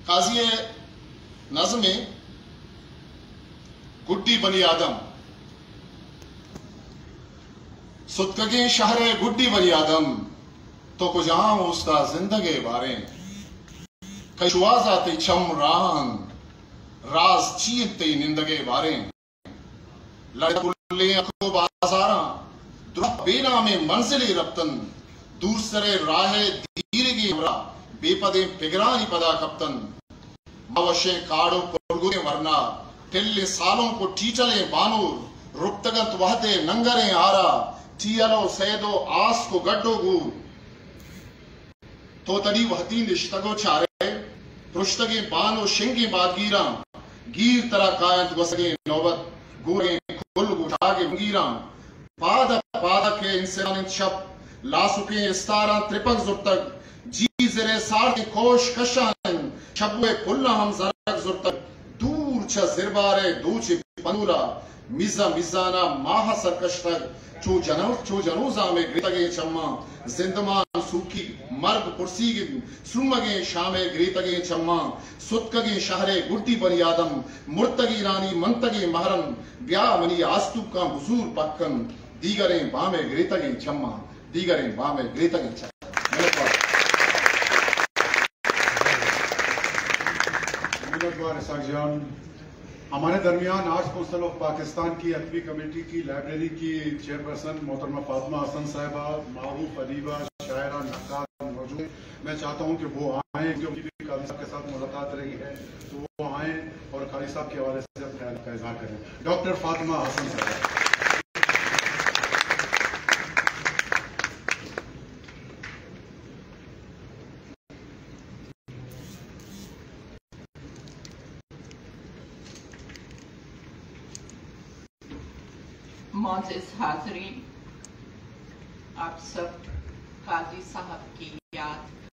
قاضی ءِ نظم ءَ گڈی بنی آدم، ستکگیں شہر ءِ گڈی بنی آدم، تو کجام اوستا زندگ ئے باریں؟ کئی شوہاز ءَ تئی چم راہ انت، راز چی انت تئی نندگ ءِ باریں؟ لڑ پلیں اکو بازاراں، دراہ بے نامیں منزلے رپتن، دور سرے راہ ءِ دیرگیں ہمراہ، بے پدیں پگرانی پدا کپتن۔ ماوشیں کاڑ و پرگریں ورنا، ٹلیں سالونک و ٹیٹلیں بانور، رپتگ انت وہدے ننگریں آرا، ٹیل و سید و آسک و گڈ و گور۔ تو تنی وہدی نشتگ و چارئے، پرشتگیں بان و شنگیں بادگیراں، گیر ترا کاینت گوسگیں نوبت، گورگیں کل گوشاگیں بنگیراں۔ پاد ءَ پاد ءَ کہ انسان انت شپ، لاسکیں استاراں ترپگ زرتگ، جی زرے سارتیں کوش کشان انت، شبو ءِ پلاں ہم زرگ زرتگ، دور چہ زربار ءِ دوچیں پنولا، میزان میزانا ماہ سرکشتگ، چو جنو-، چو جنوزامے گریتگیں چماں، زندمان سوکی مرگ پرسیگ انت، سومگیں شامے گریتگیں چماں، ستکگیں شہرے گڈی بنی آدم، مرتگینانی منتگیں محرم، بیا منی آستونکاں بزور پہک کن، دیگریں بامے گریتگیں چماں، دیگریں بامے گریتگیں چماں۔ منتوار۔ منتوار اسحاق جان۔ ہمارے درمیان آرٹس کونسل آف پاکستان کی ادبی کمیٹی کی لائبریری کی چیئرپرسن محترمہ فاطمہ حسن صاحبہ، معروف ادیبہ، شاعرہ، نقاد موجود ہیں۔ میں چاہتا ہوں کہ وہ آئیں، کیونکہ ان کی بھی قاضی صاحب کے ساتھ ملاقات رہی ہے، تو وہ آئیں اور قاضی صاحب کے حوالے سے اپنے خیال کا اظہار کریں۔ ڈاکٹر فاطمہ حسن صاحبہ۔ معزز حاضرین، آپ سب قاضی صاحب کی یاد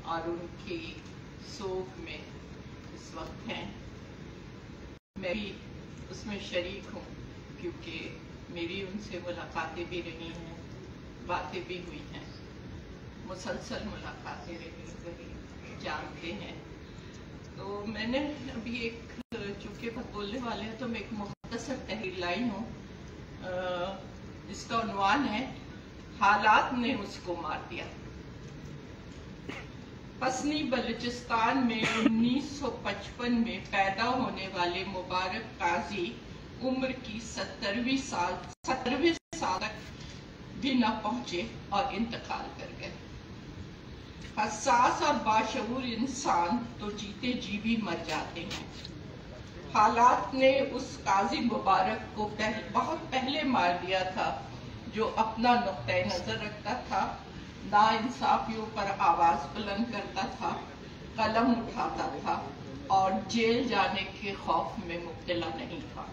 اور ان کی سوگ میں اس وقت ہیں۔ میں بھی اس میں شریک ہوں، کیونکہ میری ان سے ملاقاتیں بھی رہی ہیں، باتیں بھی ہوئی ہیں، مسلسل ملاقاتیں رہی، رہی، جانتے ہیں۔ تو میں نے ابھی ایک، چونکہ بہت بولنے والے ہیں، تو میں ایک مختصر تحریر لائی ہوں، آ، جس کا عنوان ہے حالات نے اس کو مار دیا۔ پسنی بلوچستان میں انیس سو پچپن میں پیدا ہونے والے مبارک قاضی عمر کی سترویں سال، سترویں سال تک بھی نہ پہنچے اور انتقال کر گئے۔ حساس اور باشعور انسان تو جیتے جی بھی مر جاتے ہیں۔ حالات نے اس قاضی مبارک کو پہل-، بہت پہلے مار دیا تھا، جو اپنا نقطۂ نظر رکھتا تھا، ناانصافیوں پر آواز بلند کرتا تھا، قلم اٹھاتا تھا اور جیل جانے کے خوف میں مبتلا نہیں تھا۔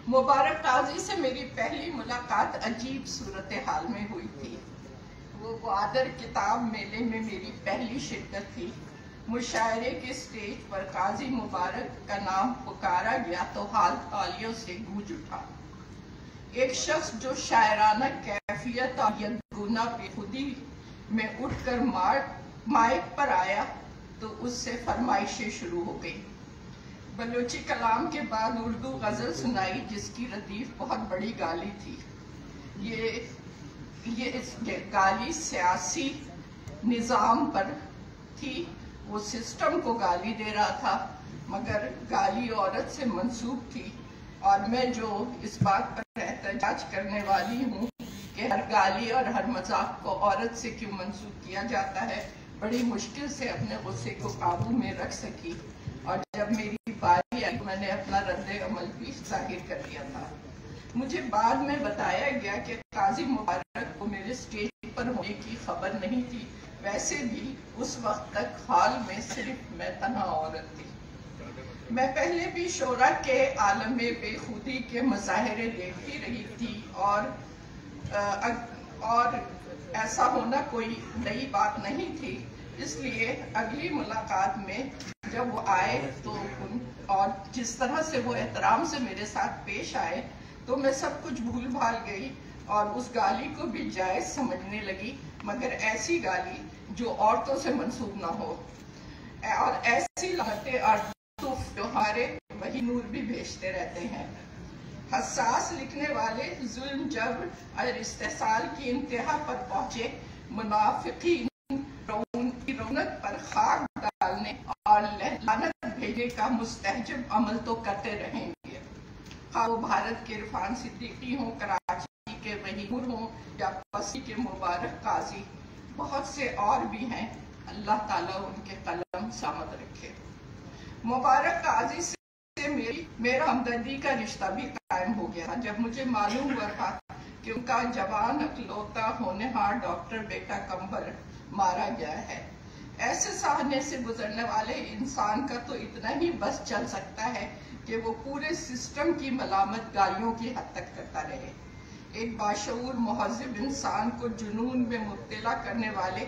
مبارک قاضی سے میری پہلی ملاقات عجیب صورتحال میں ہوئی تھی۔ وہ گوادر کتاب میلے میں میری پہلی شرکت تھی۔ مشاعرے کے اسٹیج پر قاضی مبارک کا نام پکارا گیا تو ہال تالیوں سے گونج اٹھا۔ ایک شخص جو شاعرانہ کیفیت اور یکگونہ بے خودی میں اٹھ کر مار-، مائیک پر آیا تو اس سے فرمائشیں شروع ہو گئیں۔ بلوچی کلام کے بعد اردو غزل سنائی، جس کی ردیف بہت بڑی گالی تھی۔ یہ، یہ اس، یہ گالی سیاسی نظام پر تھی، وہ سسٹم کو گالی دے رہا تھا، مگر گالی عورت سے منسوب تھی۔ اور میں جو اس بات پر احتجاج کرنے والی ہوں کہ ہر گالی اور ہر مذاق کو عورت سے کیوں منسوب کیا جاتا ہے، بڑی مشکل سے اپنے غصے کو قابو میں رکھ سکی اور جب میری باری آئی تو میں نے اپنا رد عمل بھی ظاہر کر دیا تھا۔ مجھے بعد میں بتایا گیا کہ قاضی مبارک کو میرے اسٹیج پر ہونے کی خبر نہیں تھی، ویسے بھی اس وقت تک ہال میں صرف میں تنہا عورت تھی۔ میں پہلے بھی شعراء کے عالم بے خودی کے مظاہرے دیکھتی رہی تھی اور، آ، اگ-، اور ایسا ہونا کوئی نئی بات نہیں تھی، اس لیے اگلی ملاقات میں جب وہ آئے تو ان، اور جس طرح سے وہ احترام سے میرے ساتھ پیش آئے تو میں سب کچھ بھول بھال گئی اور اس گالی کو بھی جائز سمجھنے لگی، مگر ایسی گالی جو عورتوں سے منسوب نہ ہو۔ اور ایسی لعنتیں اور تحفے جو ہمارے وحید نور بھی بھیجتے رہتے ہیں۔ حساس لکھنے والے ظلم، جبر اور استحصال کی انتہا پر پہنچے منافقین رون-، کی رونق پر خاک ڈالنے اور لعنت بھیجنے کا مستحجب عمل تو کرتے رہیں گے۔ خواہ وہ بھارت کے عرفان صدیقی ہوں، کراچی کے وحید نور ہوں یا پسنی کے مبارک قاضی، بہت سے اور بھی ہیں، اللہ تعالیٰ ان کے قلم سلامت رکھے۔ مبارک قاضی سے میری، میرا ہمدردی کا رشتہ بھی قائم ہو گیا تھا، جب مجھے معلوم ہوا تھا کہ ان کا جوان اکلوتا ہونہار ڈاکٹر بیٹا کمبر مارا گیا ہے۔ ایسے سامنے سے گزرنے والے انسان کا تو اتنا ہی بس چل سکتا ہے کہ وہ پورے سسٹم کی ملامت گالیوں کی حد تک کرتا رہے۔ ایک باشعور مہذب انسان کو جنون میں مبتلا کرنے والے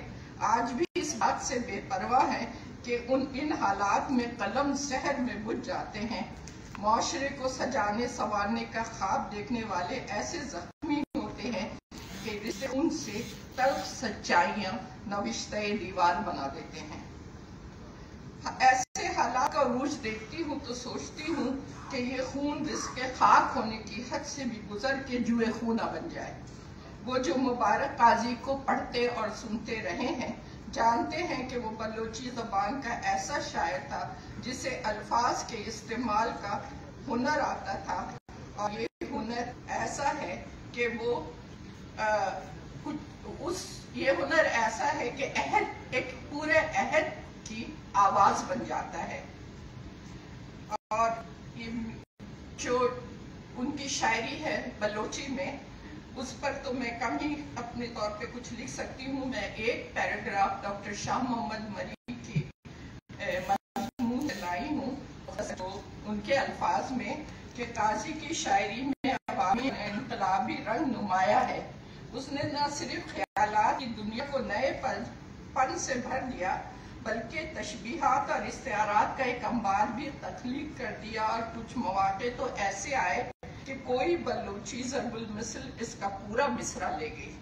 آج بھی اس بات سے بے پرواہ ہیں کہ ان، ان حالات میں قلم زہر میں بجھ جاتے ہیں۔ معاشرے کو سجانے سنوارنے کا خواب دیکھنے والے ایسے زخمی ہوتے ہیں کہ رشتے ان سے تلخ سچائیاں نوشتہ دیوار بنا دیتے ہیں۔ ایسے حالات کا عروج دیکھتی ہوں تو سوچتی ہوں کہ یہ خون رشک خاک ہونے کی حد سے بھی گزر کے جوئے خون نہ بن جائے۔ وہ جو مبارک قاضی کو پڑھتے اور سنتے رہے ہیں، جانتے ہیں کہ وہ بلوچی زبان کا ایسا شاعر تھا جسے الفاظ کے استعمال کا ہنر آتا تھا، اور یہ ہنر ایسا ہے کہ وہ، آ، کچھ، اس، یہ ہنر ایسا ہے کہ عہد، ایک پورے عہد کی آواز بن جاتا ہے۔ اور یہ جو ان کی شاعری ہے بلوچی میں، اس پر تو میں کم ہی اپنے طور پہ کچھ لکھ سکتی ہوں۔ میں ایک پیراگراف ڈاکٹر شاہ محمد مری کی، اے، مضمون سے لائی ہوں، جو ان کے الفاظ میں کہ قاضی کی شاعری میں عوامی انقلابی رنگ نمایاں ہے۔ اس نے نہ صرف خیالات کی دنیا کو نئے پن، پن سے بھر دیا، بلکہ تشبیہات اور استعارات کا ایک انبار بھی تخلیق کر دیا، اور کچھ مواقع تو ایسے آئے کہ کوئی بلوچی ضرب المثل اس کا پورا مصرع لے گئی۔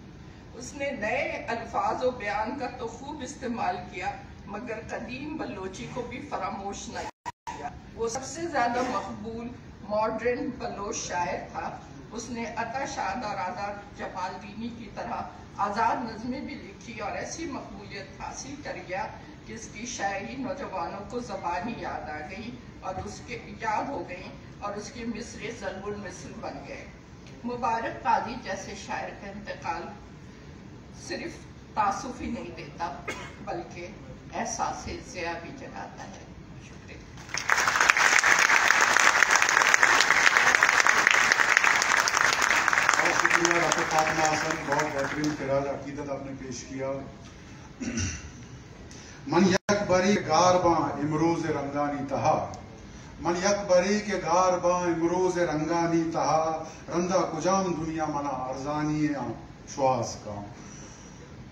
اس نے نئے الفاظ و بیان کا تو خوب استعمال کیا، مگر قدیم بلوچی کو بھی فراموش نہ کیا۔ وہ سب سے زیادہ مقبول ماڈرن بلوچ شاعر تھا۔ اس نے عطا شاد اور آزاد جمالدینی کی طرح آزاد نظمیں بھی لکھی اور ایسی مقبولیت حاصل کر گیا کہ اس کی شاعری نوجوانوں کو زبانی یاد آ گئی اور اس کے، یاد ہو گئی اور اس کے مصرعے ضرب المثل بن گئے۔ مبارک قاضی جیسے شاعر کا انتقال صرف تأسف ہی نہیں دیتا، بلکہ احساس ضیاع بھی جگاتا ہے۔ شکریہ۔ بہت شکریہ ڈاکٹر فاطمہ حسن، بہت بہترین خراج عقیدت آپ نے پیش کیا۔ من یک برے گار باں امروز رنگانی تہا، من یک برے کہ گار باں امروز رنگانی تہا، رندا کجام دنیا منا ارزانی آں شواز کاں۔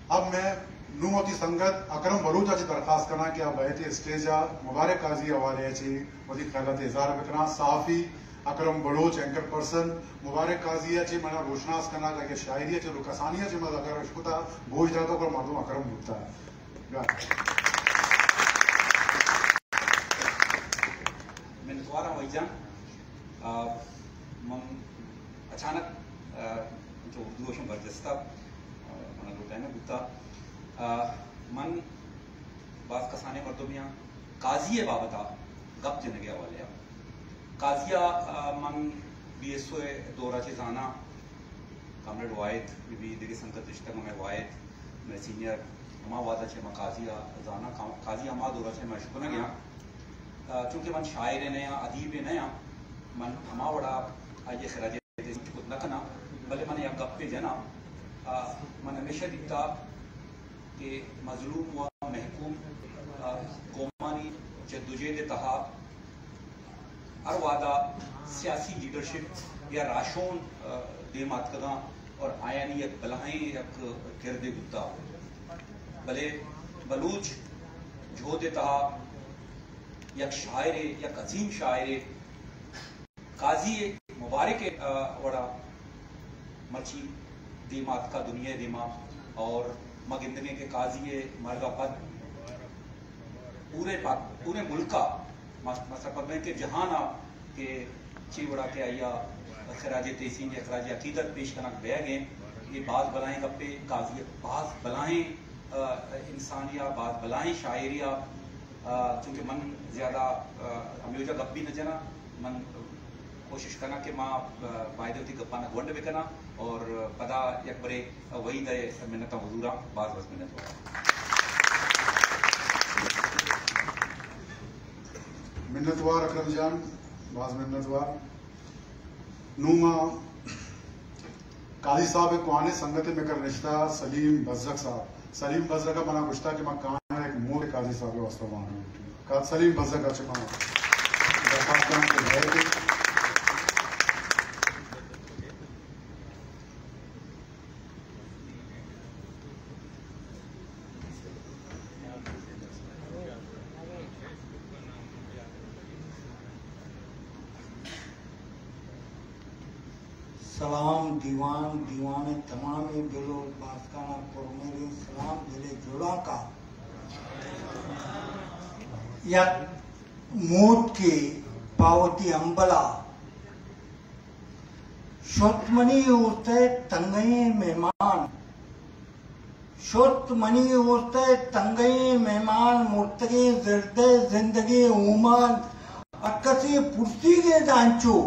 اب میں نوں وتی سنگت اکرم بلوچ ء چہ درخواست کناں کہ آ بئیت اسٹیج ء مبارک قاضی حوالے ء چہ وتی خیالات اظہار بکناں۔ صحافی اکرم بلوچ، اینکر پرسن، مبارک قاضی ء چہ منا روشناس کناں کہ شاعری ء چہ کسانی ء چہ ما اگر اشکتا بوجھ داتا پر مردم اکرم بوتا۔ منتوار آں وحید جان۔ آ، من اچانک، آ، انچو اردو اشم برجستہ، آ، منا لوٹائینگ بوتا۔ آ، من باز کسانیں مردمے آں قاضی ء بابت ء گپ جنگ ء حوالے ء۔ قاضی ء، آ، من بی ایس او ء دور ء چہ زاناں، کامریڈ واحد، بی بی دگہ سنگت نشتگ، ہمے واحد، مئے سینئر، ہما وہد ء چہ ما قاضی ء زاناں، کا-، قاضی ہما دور ء چہ ما اشکنگ ء آں۔ آ، چونکہ من شاعرے نہ آں، ادیبے نہ آں، من ہما وڑا آئی ء خراج عقیدت کت نہ کناں، بلے من یک گپے جناں۔ آ، من ہمیشہ دیتا کہ مظلوم و محکوم، آ، قومانی جدوجہد ء تہا ہر وہدا سیاسی لیڈرشپ یا راہشون، آ، دیم آتکگاں اور آیانی یک بلاہیں یک کردے بوتا۔ بلے بلوچ جہد ء تہا یک شاعرے، یک عظیم شاعرے، قاضی مبارک ء، آ، وڑا مرچی دیم آتکا دنیا ء دیما اور ما گندگیں کہ قاضی ء مرگ ء پد پورے پاک، پورے ملک ءَ، ما، ما سرپد بیں کہ جہان ءَ کہ چی وڑا کہ آئی ءَ خراج تحسین یا خراج عقیدت پیش کنگ بیگ ءَ، اے باز بلاہیں گپے، قاضی باز بلاہیں، آ، انسانے ءَ، باز بلاہیں شاعرے ءَ، آ، چونکہ من زیادہ، آ، ہمیوجہ گپ بھی نہ جناں، من کوشش کناں کہ ما، آ، بایدے وتی گپاں گونڈ بکناں اور پدا یک برے وحید ءِ منتاں حضوراں، باز باز منت وار۔ منت وار اکرم جان، باز منت وار۔ نوں ما قاضی صاحب ءِ کوہنیں سنگتے مئے کر نشتہ سلیم بزگ صاحب۔ سلیم بزگ ءَ منا گوشتہ کہ ما کاہناں یک موتے قاضی صاحب ءِ واسطہ وانگ لوٹیں۔ قاضی سلیم بزگ ءَ چہ ما درخواست کناں کہ بئیت۔ سلام دیوان، دیوان ءِ تمامیں دل ءُ باسکاناں پرمہریں سلام، دل ءِ جوڑانکاں۔ یک موتکے پہ وتی امبل ءَ شت منی اوست ءِ تنگئیں مہمان، شت منی اوست ءِ تنگئیں مہمان، مرتگیں زرد ءِ زندگیں اومان۔ ہر کسے پرسیگ ءَ دانچو،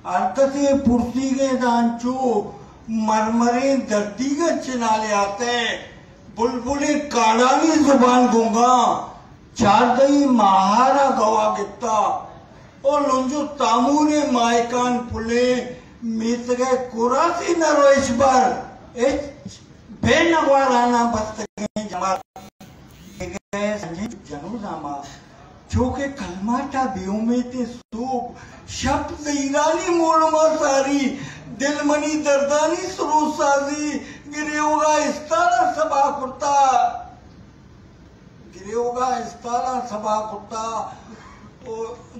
ہر کسے پرسیگ ءَ دانچو، مرمریں دردیگ ءَ چہ نالیات ءَ، بلبلیں کاڑانی زبان گنگاں، چاردہی ماہارا گواہ گپتا۔ او لنجو تاموریں ماہکان پلیں میتگ ءِ کراسی نہ روش بر، ہچ بے نگوارانا بستگیں جمر۔ دگہ سنجیں جنوزاما چو کہ کلماٹا بے امیتیں سوب، شپ زہیرانی مولما ساری، دل منی دردانی سروز سازی، گریوگا استالا سبا کرتا۔ گریوگا استالاں سبا کتا۔ او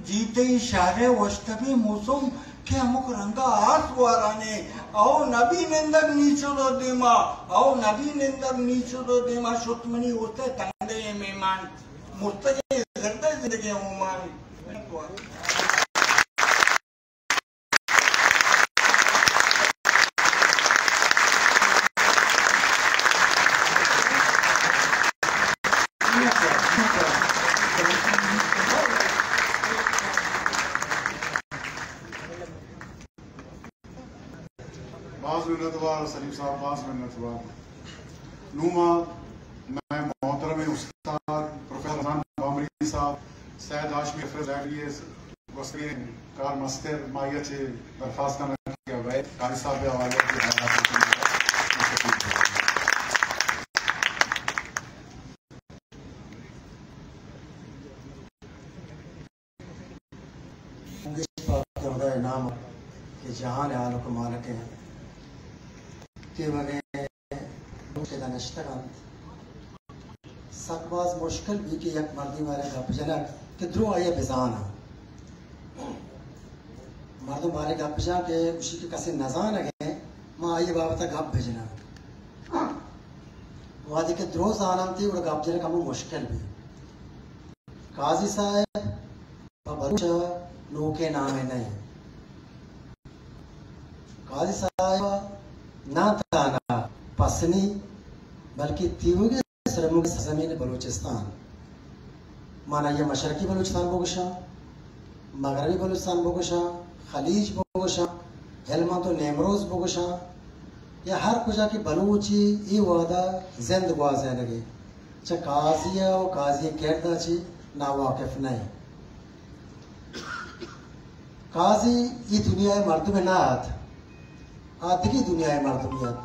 جیدئی شہر ءِ وشتبیں موسم کہ ہمک رنگا آس گوارانے۔ او نبی نندگ نیچو دو دیما، او نبی نندگ نیچو دو دیما، شت منی اوست ءِ تنگئیں مہمان، مرتگیں زرد ءِ زندگیں اومان۔ باز منتوار سلیم صاحب، باز منتوار۔ نوں ما مئے محترمیں استاد پروفیسر رمضان بامری صاحب، سید ہاشمی افرز ایم بی ایس، گوستگیں کار مستر، ما آئی ءَ چہ درخواست کناں کہ آ بئیت، قاری صاحب ءِ حوالہ ءَ کہ بنگش پاک خدا ءِ نام ءَ کہ جہان ءِ ہالک ءُ مالک اِنت۔ تیوگیں لوگ کہ ادا نشتگ اَنت، سک باز مشکل بی کہ یک مردمے بارے گپ جنگ کہ درو آئی ءَ بزاناں۔ مردم بارے گپ جاں کہ گوشی کہ کسے نزانگ ءَ، ما آئی ءِ بابت ءَ گپ بجناں۔ وہدے کہ درو زاننت، گڑا گپ جنگ ہمو مشکل بی۔ قاضی صاحب پہ بلوچ ءَ نوکیں نامے نہ اِنت۔ قاضی صاحب ءَ نہ تہنا پسنی، بلکہ تیوگیں سرمگیں سرزمین بلوچستان، من آئی ءَ مشرقی بلوچستان بگوشاں، مغربی بلوچستان بگوشاں، خلیج بگوشاں، ہلمند ءُ نیمروز بگوشاں، یا ہر کجا کہ بلوچے اے وہد ءَ زند گوازینگ ءَ، چہ قاضی ءَ ءُ قاضی ءِ کرد ءَ چہ ناواقف نہ اِنت۔ قاضی اے دنیا ءِ مردمے نہ اَت، آ دگہ دنیا ءِ مردمے اَت،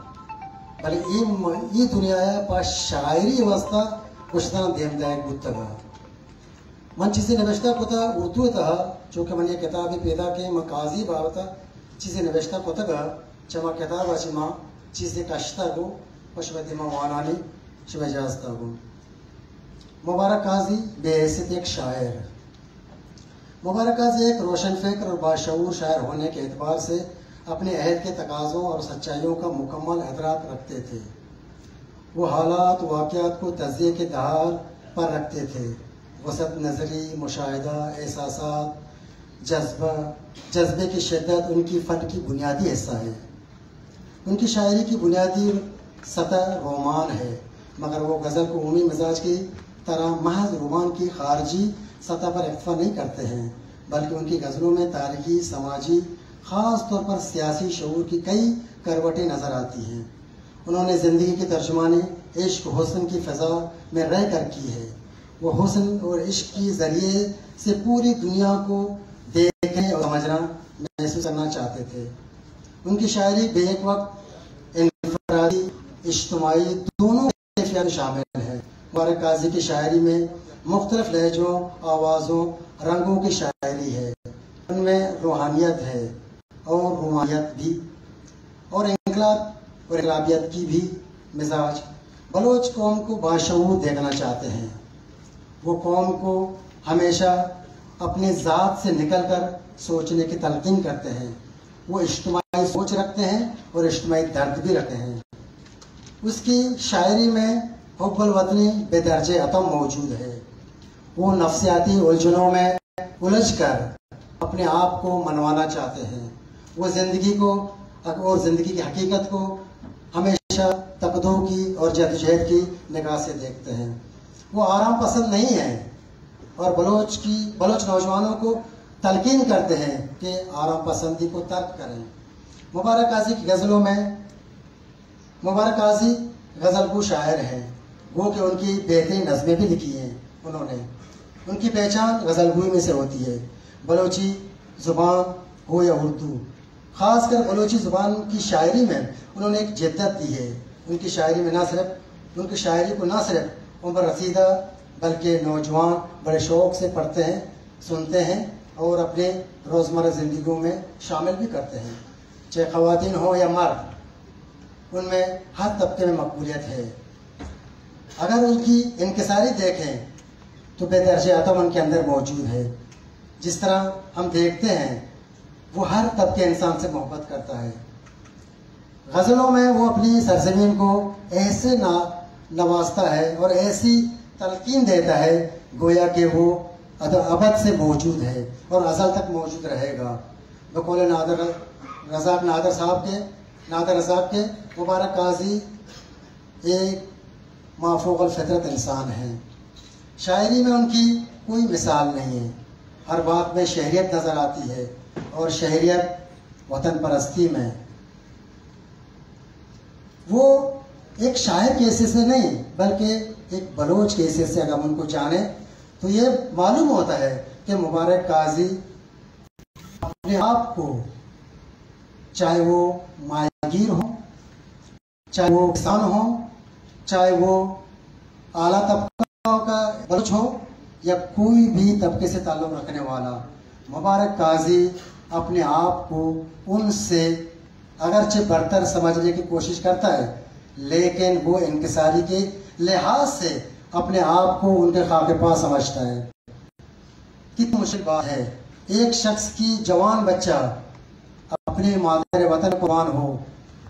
بلے اے م-، اے دنیا ءَ پہ شاعری ءِ واسطہ گشتاں دیم دئیگ بوتگ اَت۔ من چیزے نبشتہ کتگ اردو ءِ تہا، چونکہ من یک کتابے پیداک اِنت، من قاضی ءِ بابت ءَ چیزے نبشتہ کتگ اَت، چہ ہما کتاب ءَ چہ من چیزے کشتگ ءُ پہ شمئے دیما وانانی شمئے اجازت ءَ گوں۔ مبارک قاضی بحیثیت یک شاعر۔ مبارک قاضی ایک روشن فکر اور باشعور شاعر ہونے کے اعتبار سے اپنے عہد کے تقاضوں اور سچائیوں کا مکمل ادراک رکھتے تھے۔ وہ حالات، واقعات کو تجزیے کے دھار پر رکھتے تھے۔ وسعت نظری، مشاہدہ، احساسات، جذبہ، جذبے کی شدت ان کی فن کی بنیادی حصہ ہے۔ ان کی شاعری کی بنیادی سطح رومان ہے، مگر وہ غزل کو عمومی مزاج کی طرح محض رومان کی خارجی سطح پر اکتفا نہیں کرتے ہیں، بلکہ ان کی غزلوں میں تاریخی، سماجی، خاص طور پر سیاسی شعور کی کئی کروٹیں نظر آتی ہیں۔ انہوں نے زندگی کی ترجمانی عشق و حسن کی فضا میں رہ کر کی ہے۔ وہ حسن اور عشق کے ذریعے سے پوری دنیا کو دیکھنے اور سمجھنا، محسوس کرنا چاہتے تھے۔ ان کی شاعری بیک وقت انفرادی، اجتماعی دونوں کیفیات شامل ہیں۔ مبارک قاضی کی شاعری میں مختلف لہجوں، آوازوں، رنگوں کی شاعری ہے۔ ان میں روحانیت ہے اور رومانیت بھی، اور انقلاب اور انقلابیت کی بھی مزاج۔ بلوچ قوم کو باشعور دیکھنا چاہتے ہیں۔ وہ قوم کو ہمیشہ اپنی ذات سے نکل کر سوچنے کی تلقین کرتے ہیں۔ وہ اجتماعی سوچ رکھتے ہیں اور اجتماعی درد بھی رکھتے ہیں۔ اس کی شاعری میں حب الوطنی بہ درجہ اتم موجود ہے۔ وہ نفسیاتی الجھنوں میں الجھ کر اپنے آپ کو منوانا چاہتے ہیں۔ وہ زندگی کو، اور زندگی کی حقیقت کو ہمیشہ تقدوں کی اور جدوجہد کی نگاہ سے دیکھتے ہیں۔ وہ آرام پسند نہیں ہیں اور بلوچ کی، بلوچ نوجوانوں کو تلقین کرتے ہیں کہ آرام پسندی کو ترک کریں۔ مبارک قاضی کی غزلوں میں، مبارک قاضی غزل گو شاعر ہیں، گو کہ ان کی بہترین نظمیں بھی لکھی ہیں انہوں نے۔ ان کی پہچان غزل گوئی میں سے ہوتی ہے، بلوچی زبان ہو یا اردو۔ خاص کر بلوچی زبان کی شاعری میں انہوں نے ایک جدت دی ہے۔ ان کی شاعری میں نہ صرف، ان کی شاعری کو نہ صرف عمر رسیدہ بلکہ نوجوان بڑے شوق سے پڑھتے ہیں، سنتے ہیں اور اپنے روزمرہ زندگیوں میں شامل بھی کرتے ہیں۔ چاہے خواتین ہوں یا مرد، ان میں ہر طبقے میں مقبولیت ہے۔ اگر ان کی انکساری دیکھیں تو بہ درجہ اتم ان کے اندر موجود ہے۔ جس طرح ہم دیکھتے ہیں، وہ ہر طبقے انسان سے محبت کرتا ہے۔ غزلوں میں وہ اپنی سرزمین کو ایسے نا-، نوازتا ہے اور ایسی تلقین دیتا ہے، گویا کہ وہ اد-، ابد سے موجود ہے اور ازل تک موجود رہے گا۔ بقول نادر، رزاق نادر صاحب کے، نادر رزاق کے، مبارک قاضی ایک مافوق الفطرت انسان ہیں۔ شاعری میں ان کی کوئی مثال نہیں ہے۔ ہر بات میں شہریت نظر آتی ہے اور شہریت وطن پرستی میں۔ وہ ایک شاعر کے حیثیت سے نہیں، بلکہ ایک بلوچ کے حیثیت سے اگر ہم ان کو جانیں تو یہ معلوم ہوتا ہے کہ مبارک قاضی اپنے آپ کو، چاہے وہ ماہی گیر ہوں، چاہے وہ کسان ہوں، چاہے وہ اعلیٰ طبقہ کا بلوچ ہو یا کوئی بھی طبقے سے تعلق رکھنے والا، مبارک قاضی اپنے آپ کو ان سے اگرچہ برتر سمجھنے کی کوشش کرتا ہے، لیکن وہ انکساری کے لحاظ سے اپنے آپ کو ان کے خاک پا سمجھتا ہے۔ کتنی مشکل بات ہے، ایک شخص کی جوان بچہ اپنے مادر وطن قربان ہو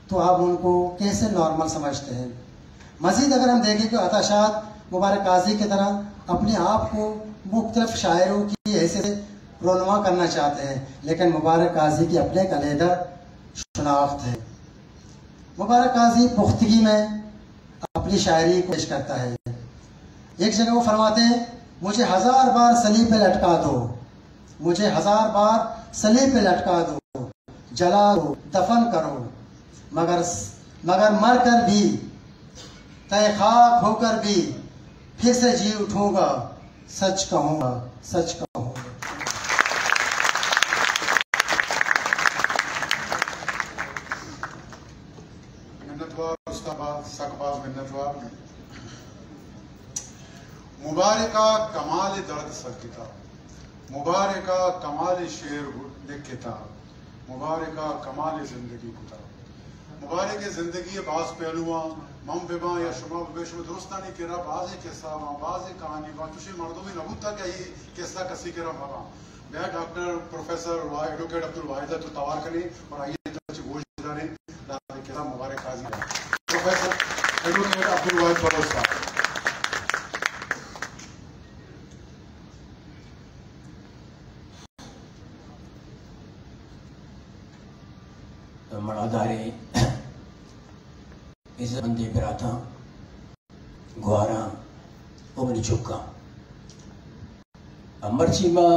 تو آپ ان کو کیسے نارمل سمجھتے ہیں؟ مزید اگر ہم دیکھیں تو عطا شاد مبارک قاضی کی طرح اپنے آپ کو مختلف شاعروں کی حیثیت سے رونما کرنا چاہتے ہیں، لیکن مبارک قاضی کی اپنے ایک علیحدہ شناخت ہے۔ مبارک قاضی پختگی میں اپنی شاعری کو پیش کرتا ہے۔ ایک جگہ وہ فرماتے ہیں، مجھے ہزار بار صلیب پہ لٹکا دو، مجھے ہزار بار صلیب پہ لٹکا دو، جلا دو، دفن کرو، مگر، مگر مر کر بھی، تہہ خاک ہو کر بھی پھر سے جی اٹھوں گا، سچ کہوں گا، سچ کہوں گا۔ منتوار استاد، سک باز منتوار۔ مبارک ءَ کمال درد سگتا، مبارک ءَ کمال شعر لکھتا، مبارک ءَ کمال زندگی کتا۔ مبارک ءِ زندگی ءِ باز پہلواں، من بہ باں یا شما بہ بئے، شما درستانی کرا بازیں قصہ باں، بازیں کہانی باں، چوشیں مردمے نہ بوتا کہ اے قصہ کسی کرا مہ باں۔ بیا ڈاکٹر پروفیسر وا-، ایڈوکیٹ عبدالواحد ءَ تو توار کنیں اور آئی ءَ چہ گوش داریں، داد کتاب مبارک قاضی ءَ۔ پروفیسر ایڈوکیٹ عبدالواحد بلوچ صاحب۔ مڑاداریں عزت مندیں براتاں، گواراں و منی چکاں، مرچی ما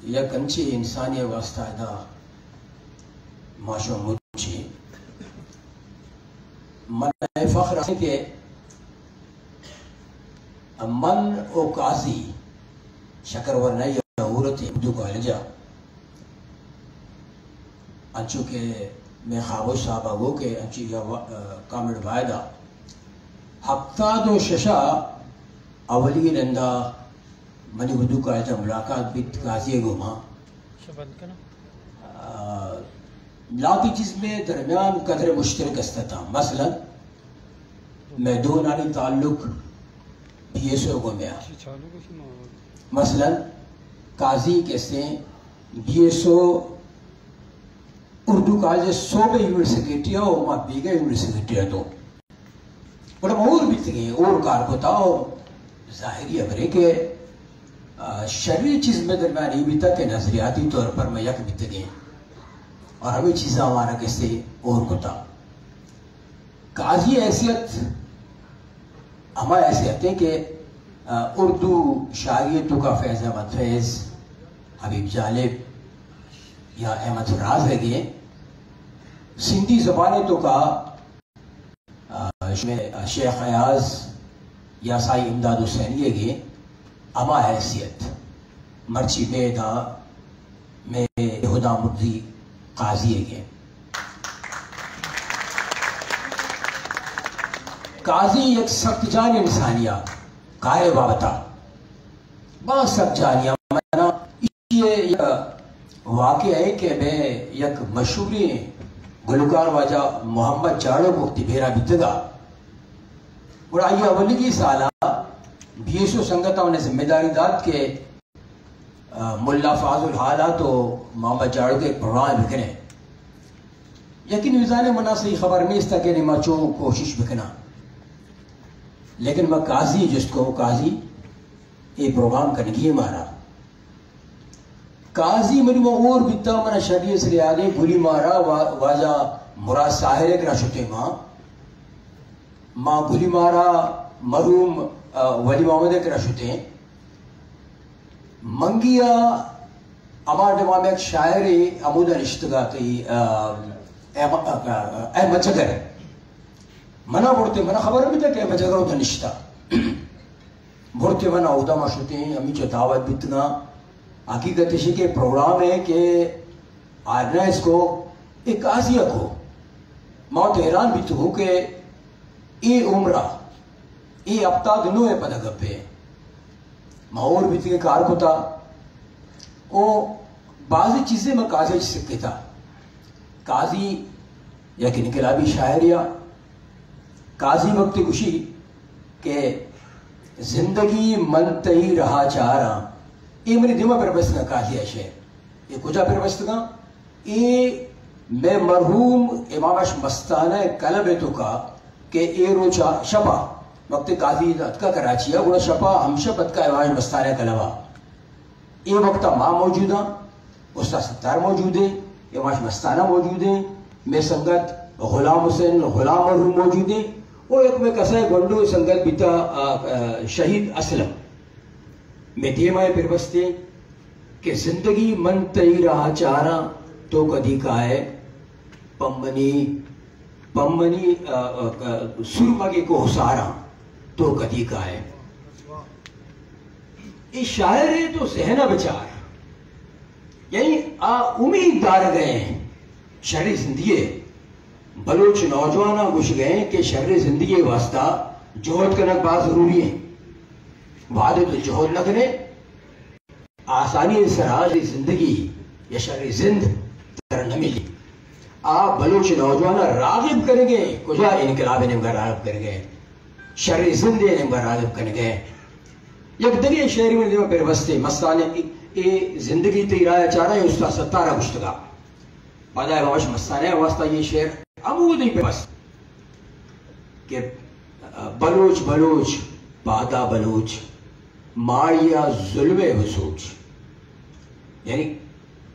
یک انچیں انسانے ءِ واسطہ ادا ما شما مچیں۔ من ءَ فخر است کہ من و قاضی شکر ورنائی ءَ اورت اردو کالج ءَ، انچو کہ مئے خاموش صاحب ءَ گو کہ انچو یا وا-، کامریڈ واحد ءَ ہپتاد و شش ءَ اولی رندا منی اردو کالج ءَ ملاقات بیت قاضی ءِ گوما۔ آ، لاتی چیز مئے درمیان قدر مشترک است اتاں۔ مثلاً مئے دوئینانی تعلق بی ایس او گوما۔ مثلاً قاضی کسیں بی ایس او اردو کالج صوبہ یونیورسٹی ءَ و ما بیگہ یونیورسٹی ءَ تو گڑا ما ہور بیتگیں، ہور کار کتا و ظاہری ہبرے کہ، آ، شری چیز مئے درمیان ای بیتا کہ نظریاتی طور پر ما یک بیتگیں اور ہمیں چیزاں ہمارا کسے ہور کتا۔ قاضی حیثیت ہما حیثیت ہے کہ، آ، اردو شاعری تو کا فیض احمد فیض، حبیب جالب یا احمد فراز ہے کہ سندھی زبان تو کا آ، شیخ ایاز یا سائیں امداد حسینی ءِ گے ہما حیثیت مرچی مئے دا مئے ہدا مردی قاضی ءِ گے۔ قاضی یک سخت جان انسانی ءَ کار ءِ بابت ءَ باز سخت جانی ءَ منا یہ واقعہ ہے کہ میں یک مشہوریں گلوکار واجہ محمد چاڑو وقتی بیرا بیتگا۔ گڑا آئی اولیگی سالا بی ایس او سنگت نے ذمہ داری دات کہ، آ، ملا فاضل حالا تو محمد چاڑو کے پروگرام بکنے۔ یقین وزانے منا صحیح خبر نہیں اس کہ ما چو کوشش بکنا۔ لیکن میں قاضی جست کو قاضی اے پروگرام کنگی مارا۔ قاضی منی ما اور بیتا، منا شری سر یادیں گلی مارا وا-، واجہ مراد ساحر ءِ کرا شتیں ما۔ ما گلی مارا مرحوم، آ، ولی محمد ءِ کرا شتیں۔ منگی ءَ ہما ڈیما یک شاعرے ہمودا نشتگا تئی، آ، احم-، آ، آ، احمد جگر۔ منا برتے، منا خبر بیتا کہ احمد جگر اودا نشتا۔ برتے من اودا ما شتیں، ہمینچو دعوت بیتگاں۔ حقیقت ایشی کہ پروگرام ہے کہ آرگنائز کو، اے قاضی کو۔ ما تو حیران بیتگوں کہ اے عمرہ، اے ہپتاد نو ءِ پدا گپے۔ ما اور بیتگیں کار کتا۔ او بعضی چیزیں ما قاضی چ سکتا۔ قاضی یک انقلابی شاعرے آ۔ قاضی وقتی گوشی کہ زندگی من تئی رہا چاراں۔ اے منی دیما پر بستگاں قاضی ءِ شعر۔ اے کجا پر بستگاں؟ اے مئے مرحوم امام بخش مستانہ ءِ کلب ءِ توکا کہ اے روچا شپا وقتی قاضی اتکا کراچی ءَ، گڑا شپا ہمشپ اتکا امام بخش مستانہ ءِ کلبا۔ اے وقت ءَ ما موجود آں، استاد ستار موجود ایں، امام بخش مستانہ موجود ایں، مئے سنگت غلام حسین غلام مرحوم موجود ایں، او یک مئے کسائے گونڈو سنگت بیتا، آ، آ، شہید اسلم۔ مئے دیما اے پر بستے کہ زندگی من تئی راہ چاراں تو کدی کائے، پمنی، پمنی، آ، آ، آ، سرمگ کوہساراں تو کدی کائے۔ اے شاعر ءِ تو ذہن ءَ بچار۔ یعنی آ امید دارگ ءَ ایں شریں زندگی ءِ۔ بلوچ نوجواناں گوشگ ءَ ایں کہ شریں زندگی ءِ واسطہ جہد کنگ باز ضروری ایں۔ وہدے تو جہد نہ کنے، آسانی ءِ سرا شریں زندگی یا شریں زند ترا نہ ملی۔ آ بلوچ نوجواناں راغب کنگ ءَ ایں، کجا انقلاب ءِ نیمگا راغب کنگ ءَ ایں؟ شریں زند ءِ نیمگا راغب کنگ ءَ ایں۔ یک دگہ شعرے من دیما پر بستے، مستانہ، اے، اے زندگی تئی راہ چارہ، اے استاد ستار ءَ گوشتگا۔ پدا امام بخش مستانہ ءِ واسطہ اے شعر ہمودی پر بست کہ بلوچ بلوچ، پادا بلوچ، ماڑی ءَ ظلم ءَ بسوچ۔ یعنی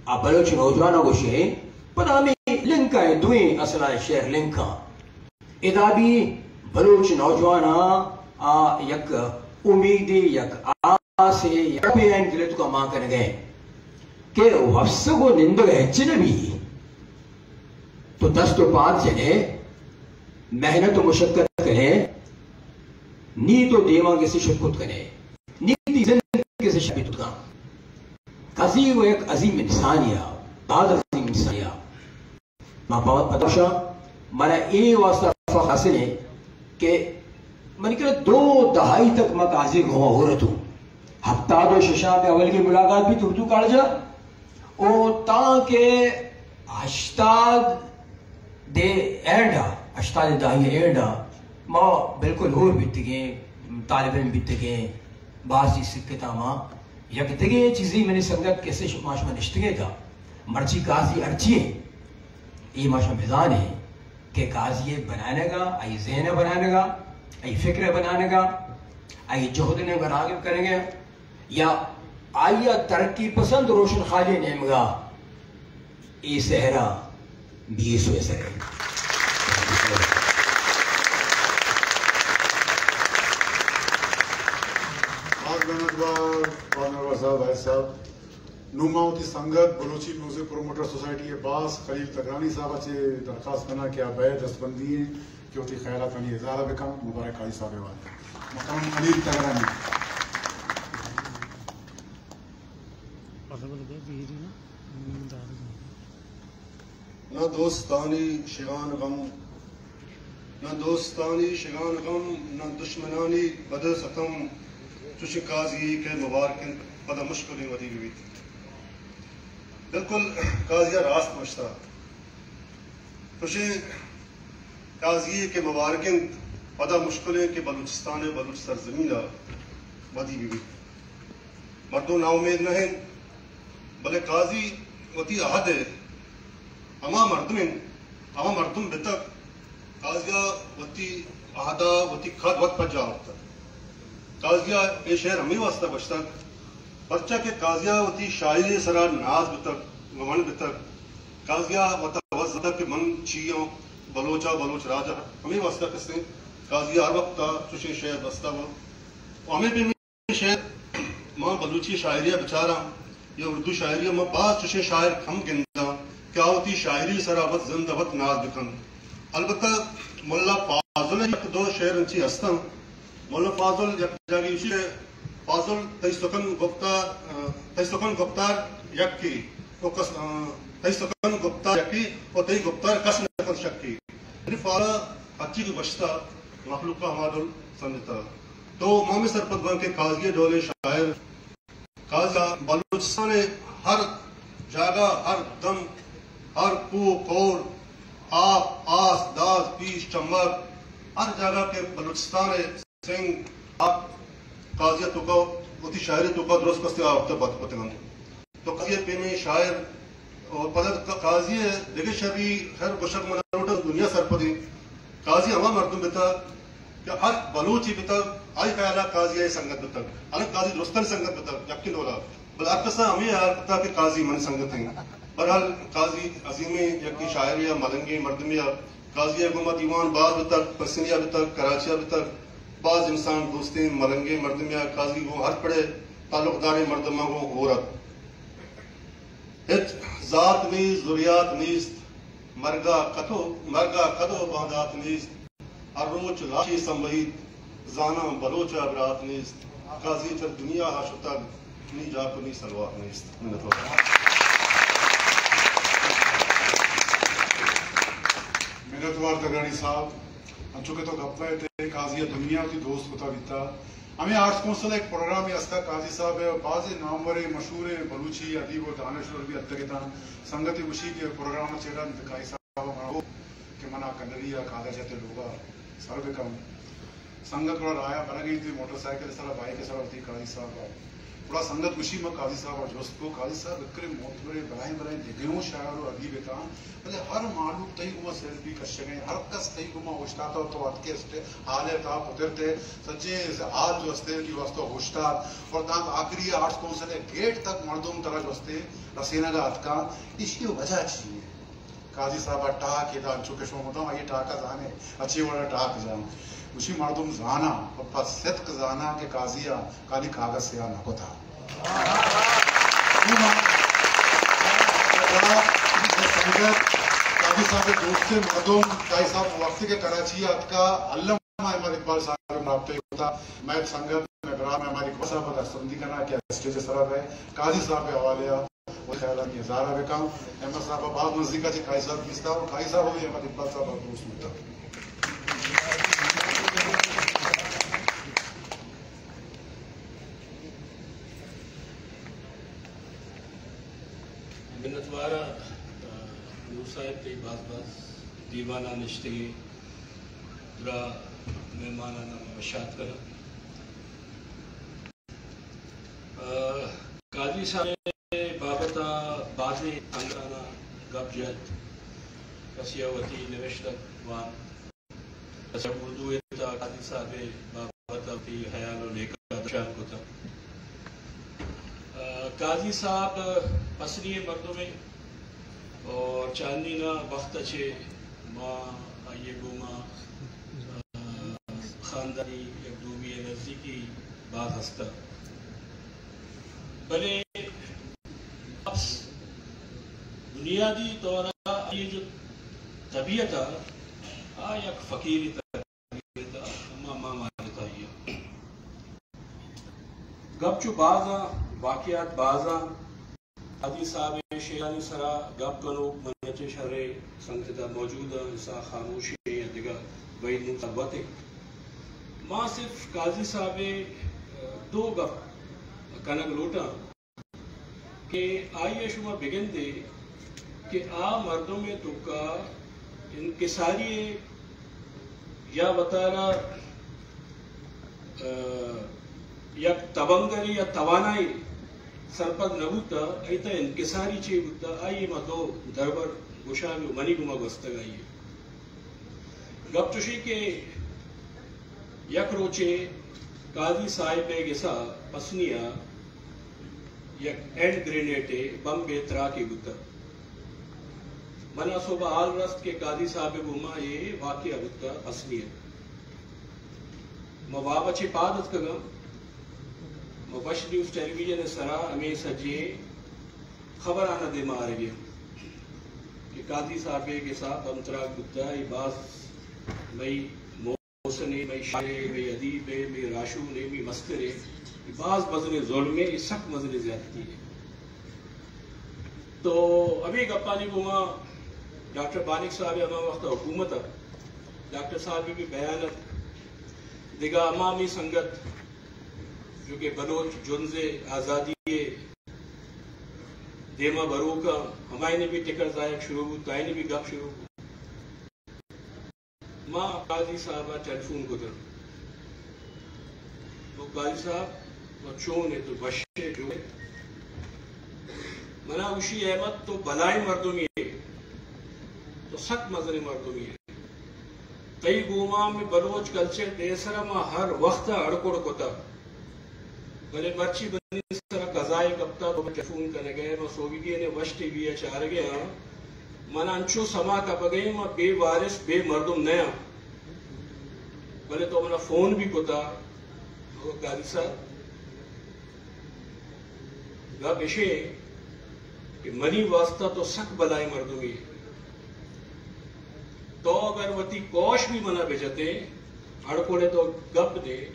آ بلوچ نوجوان ءَ گوشے، پدا ہمے لنک لنکاں، اے دوئیں اصل ءَ شعر لنکاں۔ ادا بھی بلوچ نوجواناں آ یک امیدے، یک آسے، یک پین دل ءِ توکا مان کنگ ءَ کہ وپسگ و نندگ ءَ ہچ نہ بی۔ تو دست و پاد جنے، محنت و مشقت کنے، نی تو دیما کسے شت کت کنے، نی تئی زند کسے شت کت کن۔ قاضی و یک عظیم انسانے آ، باز عظیم انسانے آ۔ ما پہ، پدا شاں، منا اے واسطہ فخر حاصل ہے کہ منی کرا دو دہائی تک ما قاضی گوما ہور اتوں۔ ہفتاد و ششا کہ اولگی ملاقات بیت اردو کالجا، او تاں کہ ہشتاد دے اینڈا، ہشتاد دہائی اینڈا ما بالکل ہور بیتگیں، طالب علم بیتگیں، باز چیز سکتا ما۔ یک دگہ چیزے منی سنگت کسے شما، شما نشتگے تا۔ مرچی قاضی ہرچی ہے، اے ما شما بزان ہے کہ قاضی ءِ بنانگا، آئی ذہن ءِ بنانگا، آئی فکر ءِ بنانگا، آئی جہد ءِ نیمگا راغب کنگا یا آئی ءَ ترقی پسند روشن خیالی ءِ نیمگا اے سہرا بی ایس او ءِ سر ءَ۔ باز منت وار، باز منت وار صاحب، حیات صاحب۔ نوں ما وتی سنگت بلوچی میوزک پروموٹر سوسائٹی ءِ باس خلیل تگرانی صاحب ءَ چہ درخواست کناں کہ آ بئے دستبندی ایں کہ وتی خیالاتانی اظہار ءَ بکن۔ مبارک قاضی صاحب ءِ حوالہ ءَ۔ مقام خلیل تگرانی۔ نہ دوستانی شگان غم، نہ دوستانی شگان غم، نہ دشمنانی بد ستم، چوشیں قاضی کہ مبارک انت، پدا مشکلیں ودی بہ بیت۔ بالکل قاضی ءَ راست گوشتا۔ چوشیں قاضی کہ مبارک انت، پدا مشکلیں کہ بلوچستان ءِ بلوچ سرزمین ءَ ودی بہ بیت۔ مردم ناامید نہ انت، بلے قاضی وتی عہد ءِ ہما مردم انت، ہما مردم بتگ، قاضی ءَ وتی عہد ءَ وتی قد وت پجا آورتگ۔ قاضی ءَ اے شعر ہمے واسطہ گوشتگ، پرچا کہ قاضی ءَ وتی شاعری ءِ سرا ناز بتگ، گمنڈ بتگ۔ قاضی ءَ وت وت زانتگ کہ من چی آں، بلوچ ءَ، بلوچ راج ءَ۔ ہمے واسطہ کسیں قاضی ءَ ہر وقت ءَ چوشیں شعر بستہ و ہمے پیمیں شعر ما بلوچی شاعری ءَ بچاراں یا اردو شاعری ءَ، ما باز چوشیں شاعر کم گنداں کہ آ وتی شاعری ءِ سرا وت زند ءَ وت ناز بکنت۔ البتہ ملا فاضل ءِ یک دو شعر انچی ہستاں۔ ملا فاضل یک جاگے گوشی کہ فاضل تئی سخن گفتار، تئی سخن گفتار یکے، تو کس، تئی سخن گفتار یکے و تئی گفتار کس نہ کنت شکے۔ یعنی فاضل ءَ ہرچی کہ گوشتہ مخلوق ءَ ہما ڈول سمجھتہ۔ تو ما ہمے سرپد باں کہ قاضی ءِ ڈولیں شاعر، قاضی ءَ بلوچستان ءِ ہر جاگہ، ہر دم، ہر کوہ کور، آپ، آس، داز، پیش، چمگ، ہر جاگہ کہ بلوچستان ءِ سنگ، آپ، قاضی ءِ توکا وتی شاعری توکا درست کستے آ وقت ءَ بد کتگ انت۔ تو قاضی ءِ پیمیں شاعر اور پدا قاضی ءِ دگہ شری خیر گوشگ من لوٹاں، دنیا سرپدیں۔ قاضی ہما مردم بتگ کہ ہر بلوچے بتگ، آئی خیال ءَ قاضی ءِ سنگت بتگ، حالانکہ قاضی درستانی سنگت بتگ، یکیں ڈولا، بلے ہر کس ءَ ہمے ہیال کتگ کہ قاضی منی سنگت انت۔ بہرحال قاضی عظیمیں یکیں شاعرے ءُ ملنگیں مردمے ءُ قاضی ءِ گوما دیوان باز بتگ، پسنی ءَ بتگ، کراچی ءَ بتگ، باز انسان دوستیں ملنگیں مردمے ءُ قاضی گوں ہر پڑے تعلقداریں مردماں گوں ہور ات۔ ہچ زات نیست، ذریات نیست، مرگا کتو، مرگا کدو باندات نیست۔ ہر روچ لاشے سمبہیت، زاناں بلوچ ءَ برات نیست۔ قاضی چہ دنیا ءَ شتگ، نی جاک ءُ نی سلوات نیست۔ منت وار۔ منت وار تگرانی صاحب، انچو کہ تو گپ ءَ ات ئے، قاضی ءَ دنیا وتی دوست کتا بیتا۔ ہمے آرٹس کونسل ءِ یک پروگرامے ہستا، قاضی صاحب ءُ بازیں ناموریں مشہوریں بلوچی ادیب ءُ دانشور بھی اتکگ اتاں۔ سنگتے گوشی کہ پروگرام ءَ چیرا انت، قاضی صاحب ءَ منا گوشت کہ من آ کنری ءَ کالج ءِ لوگ ءَ سر بکن۔ سنگت گڑا راہ ءَ برگ ءَ انت، موٹر سائیکل ءِ سرا، بائیک ءِ سرا وتی قاضی صاحب ءَ۔ گڑا سنگت گوشی، من قاضی صاحب ءَ جست کو، قاضی صاحب، بکرے معتبریں بلاہیں بلاہیں دگہ اوں شاعر ءُ ادیب اتاں، بلے ہر مہلوک تئی گوما سیلفی کشگ ءَ، ہر کس تئی گوما اوشتاتہ ءُ تو اتکے اسٹے-، ہال ءِ تہا پترتے، سجیں ہال جو استے وتی واسطہ اوشتات، اور دانکہ آخری آرٹس کونسل ءِ گیٹ تک مردم ترا جو استے رسینگ ءَ اتکاں، ایشی ءِ وجہ چی ہے؟ قاضی صاحب ءَ ٹاک ادا انچو کہ شما مدام آئی ٹاک ءَ زانے، اچے وڑا ٹاک جان۔ گوشی مردم زانا، پہ صدق زانا کہ قاضی ءَ خالی کاغذ سیاہ نہ کتا۔ سنگت، قاضی صاحب ءِ دوستیں مردم، قاضی صاحب وقتی کہ کراچی ءَ اتکا، الم احمد اقبال صاحب ءَ رابطہ کتا۔ مئے سنگت، مئے برات، مئے احمد اقبال صاحب ءَ دستبندی کنا کہ اسٹیج ءِ سرا بئے، قاضی صاحب ءِ حوالے ءَ وتی خیالانی اظہار ءَ بکن۔ احمد صاحب ءَ باز نزیک ءَ چہ قاضی صاحب دیستا ءُ قاضی صاحب ءَ بھی احمد اقبال صاحب ءَ دوست بوتا۔ منتوار آں، آ، نور صاحب، تئی باز باز دیوان ءَ نشتگیں درا مہمانان ءَ ما وش آتک کناں۔ آ، قاضی صاحب ءِ بابت ءَ بازیں سنگتاں گپ جت، کسے ءَ وتی نبشتہ وانت، کسے ءَ اردو ءِ تہا قاضی صاحب ءِ بابت ءَ وتی ہیال ءُ لیکہ درشان کتگ۔ آ، قاضی صاحب پسنی ءِ مردمے اور چاندنی ءِ وخت ءَ چہ ما آئی ءِ گوما، آ، خاندانی یک دومی ءُ نزیکی باز ہستگ، بلے بس بنیادی طور ءَ آئی ءِ جو طبیعت ءَ، آ یک فقیری طبیعت ءَ، اما ما مارتا آئی ءَ۔ گپ چو باز آں، واقعات باز آں۔ قاضی صاحب ءِ شعرانی سرا گپ کنوک من ءَ چہ شریں سنگت ادا موجود آں، اسحاق خاموشی یا دگہ وحید نور صاحب وت ایں۔ ما صرف قاضی صاحب ءِ دو گپ کنگ لوٹاں کہ آئی ءَ شما بگندے کہ آ مردم ءِ توکا انکساری ءِ یا وتارا، آ، یک توانگرے یا توانائی سرپد نہ بوتا، آئی تہا انکساری چے بوتا، آئی ءِ ما دو درور گوشاں جو منی گوما گوستگ آئی ءِ۔ گپ چوشی کہ یک روچے قاضی صاحب ءِ گسا پسنی ءَ یک ہینڈ گرینیڈے بمبے تراکے بوتا۔ منا صبح حال رست کہ قاضی صاحب ءِ گوما اے واقعہ بوتا پسنی ءَ۔ ما واب ءَ چہ پاد اتکگاں، ما وش نیوز ٹیلی ویژن ءِ سرا ہمے سجیں خبراناں دیما آرگی آں کہ قاضی صاحب ءِ گسا بم تراک بوتا، اے باز مئی محسن ءِ، مئی شاعر ءِ، مئی ادیب ءِ، مئی راہشون ءِ، مئی مستر ءِ، اے باز مزنیں ظلمے، اے سک مزنیں زیادتی ءِ۔ تو ہمے گپانی گوما ڈاکٹر بانک صاحب ءِ ہما وخت ءَ حکومت ءَ، ڈاکٹر صاحب ءِ بھی بیان ات، دگہ ہما ہمے سنگت جو کہ بلوچ جنز ءِ آزادی ءِ دیما بروکاں، ہمائینی بھی ٹکر زاہگ شروع بوت، آئینی بھی گپ شروع بوت۔ ما قاضی صاحب ءَ ٹیلیفون کتگ۔ تو قاضی صاحب، تو چون ئے؟ تو وش ئے، جوڑ ئے؟ منا گوشی، احمد، تو بلائیں مردمے ئے، تو سک مزنیں مردمے ئے۔ تئی گوما مئے بلوچ کلچر ڈے ءِ سرا ما ہر وخت ءَ اڑ کڑ کتگ۔ بلے مرچی منی سرا قضائے کپتا، تو مئے ٹیلیفون کنگ ءَ ئے، ما سوبیگین ءَ وش ٹی وی ءَ چارگ ءَ آں، من انچو سما کپگ ءَ آں، ما بے وارث، بے مردم نہ آں۔ بلے تو منا فون بھی کتا، تو قاضی صاحب، گپ اشے کہ منی واسطہ تو سک بلائیں مردمے ئے۔ تو اگر وتی کوش بھی منا بجتے، ہڑ کوڑے تو گپ دے،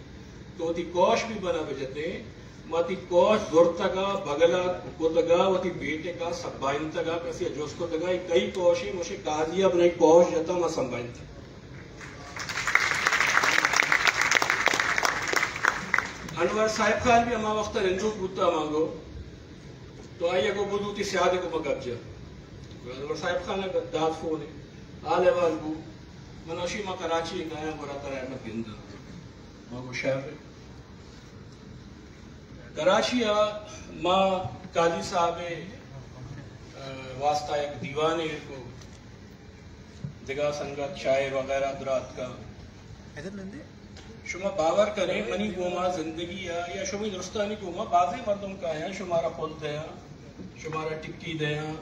تو وتی کوش بھی منا بجتے، ما تی کوش زرتگا، بگلا کتگا، وتی بیٹکا سبائینتگا، کسی جست کتگا، اے کئی کوشے؟ مشے قاضی ءَ منی کوش جتا، ما سنبھالتا۔ انور صاحب خان بھی ہما وقت نندوک بوتا مانگو، تو آئی ءَ گو بدو تی سیاد کو مگب جا۔ انور صاحب خان ءَ دات فون ءَ، حال احوال بو۔ من اشی ما کراچی ءَ کایاں، گورا ترا احمد گندا۔ ما گو شر۔ کراچی ءَ ما قاضی صاحب ءِ، آ، واسطہ یک دیوانے کو، دگہ سنگت شاعر وغیرہ درا اتکاں۔ شما باور کنے، منی گوما زندگی ءَ یا شمئے درستانی گوما بازیں مردم کایاں، شمارا پل دیاں، شمارا ٹکی دیاں،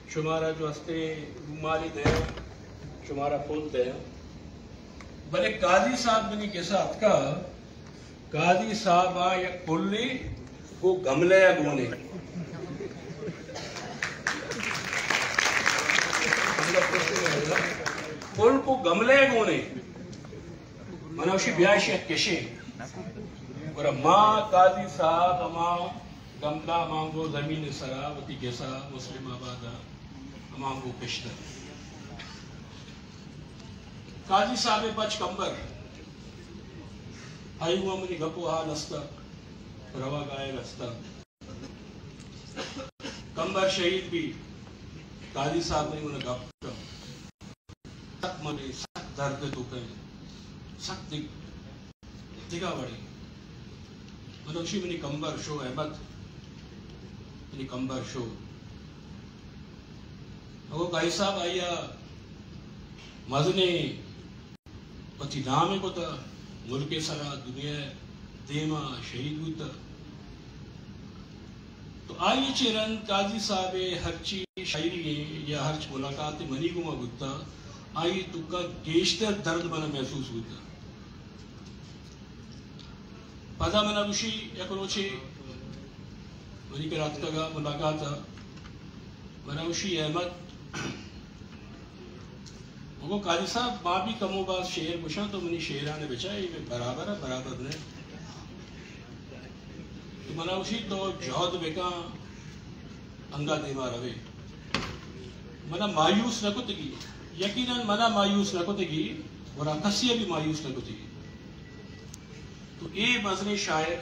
شمارا جو ہستیں رومالی دیاں، شمارا پل دیاں۔ بلے قاضی صاحب منی گسا اتکا، قاضی صاحب آ یک پلے گوں گملے ءَ گونے۔ پل گوں گملے ءَ گونے۔ من اشی بیا اشی کشے۔ گڑا ما قاضی صاحب ہما گملا مانگو زمین سرا وتی گسا مسلم آباد ءَ ہما گو کشتہ۔ قاضی صاحب پچ کمبر، آئی وَ منی گپ و حال ہستا، روا گائے ہستا۔ کمبر شہید بی، قاضی صاحب نے انہیں گپ کم۔ سخت منے، سخت درد تو کہیں، سخت دگ-، دگا وڑے۔ من اشی منی کمبر شو احمد، منی کمبر شو۔ اگو قاضی صاحب آئی ءَ مزنیں وتی نام ءَ کتہ، ملک ءِ سرا دنیا ءِ دیم ءَ شہید بوتہ۔ تو آئی ءَ چہ رند قاضی صاحب ءِ ہرچی شاعری ءَ یا ہرچ ملاقات منی گوما بوتہ، آئی ءِ توکا گیشتر درد منا محسوس بوتہ۔ پدا منا گوشی، یک روچے منی کرا اتکگا ملاقات ءَ، منا گوشی، احمد، مگو قاضی صاحب، ما بھی کمو باز شعر گوشاں، تو منی شعران بچا، اے برابر ہے، برابر نے۔ تو منا گوشی، تو جہد بکاں، انگا دیما روے۔ منا مایوس نہ کتگی، یقیناً منا مایوس نہ کتگی، اور کسی بھی مایوس نہ کتگی۔ تو اے مزنیں شاعر،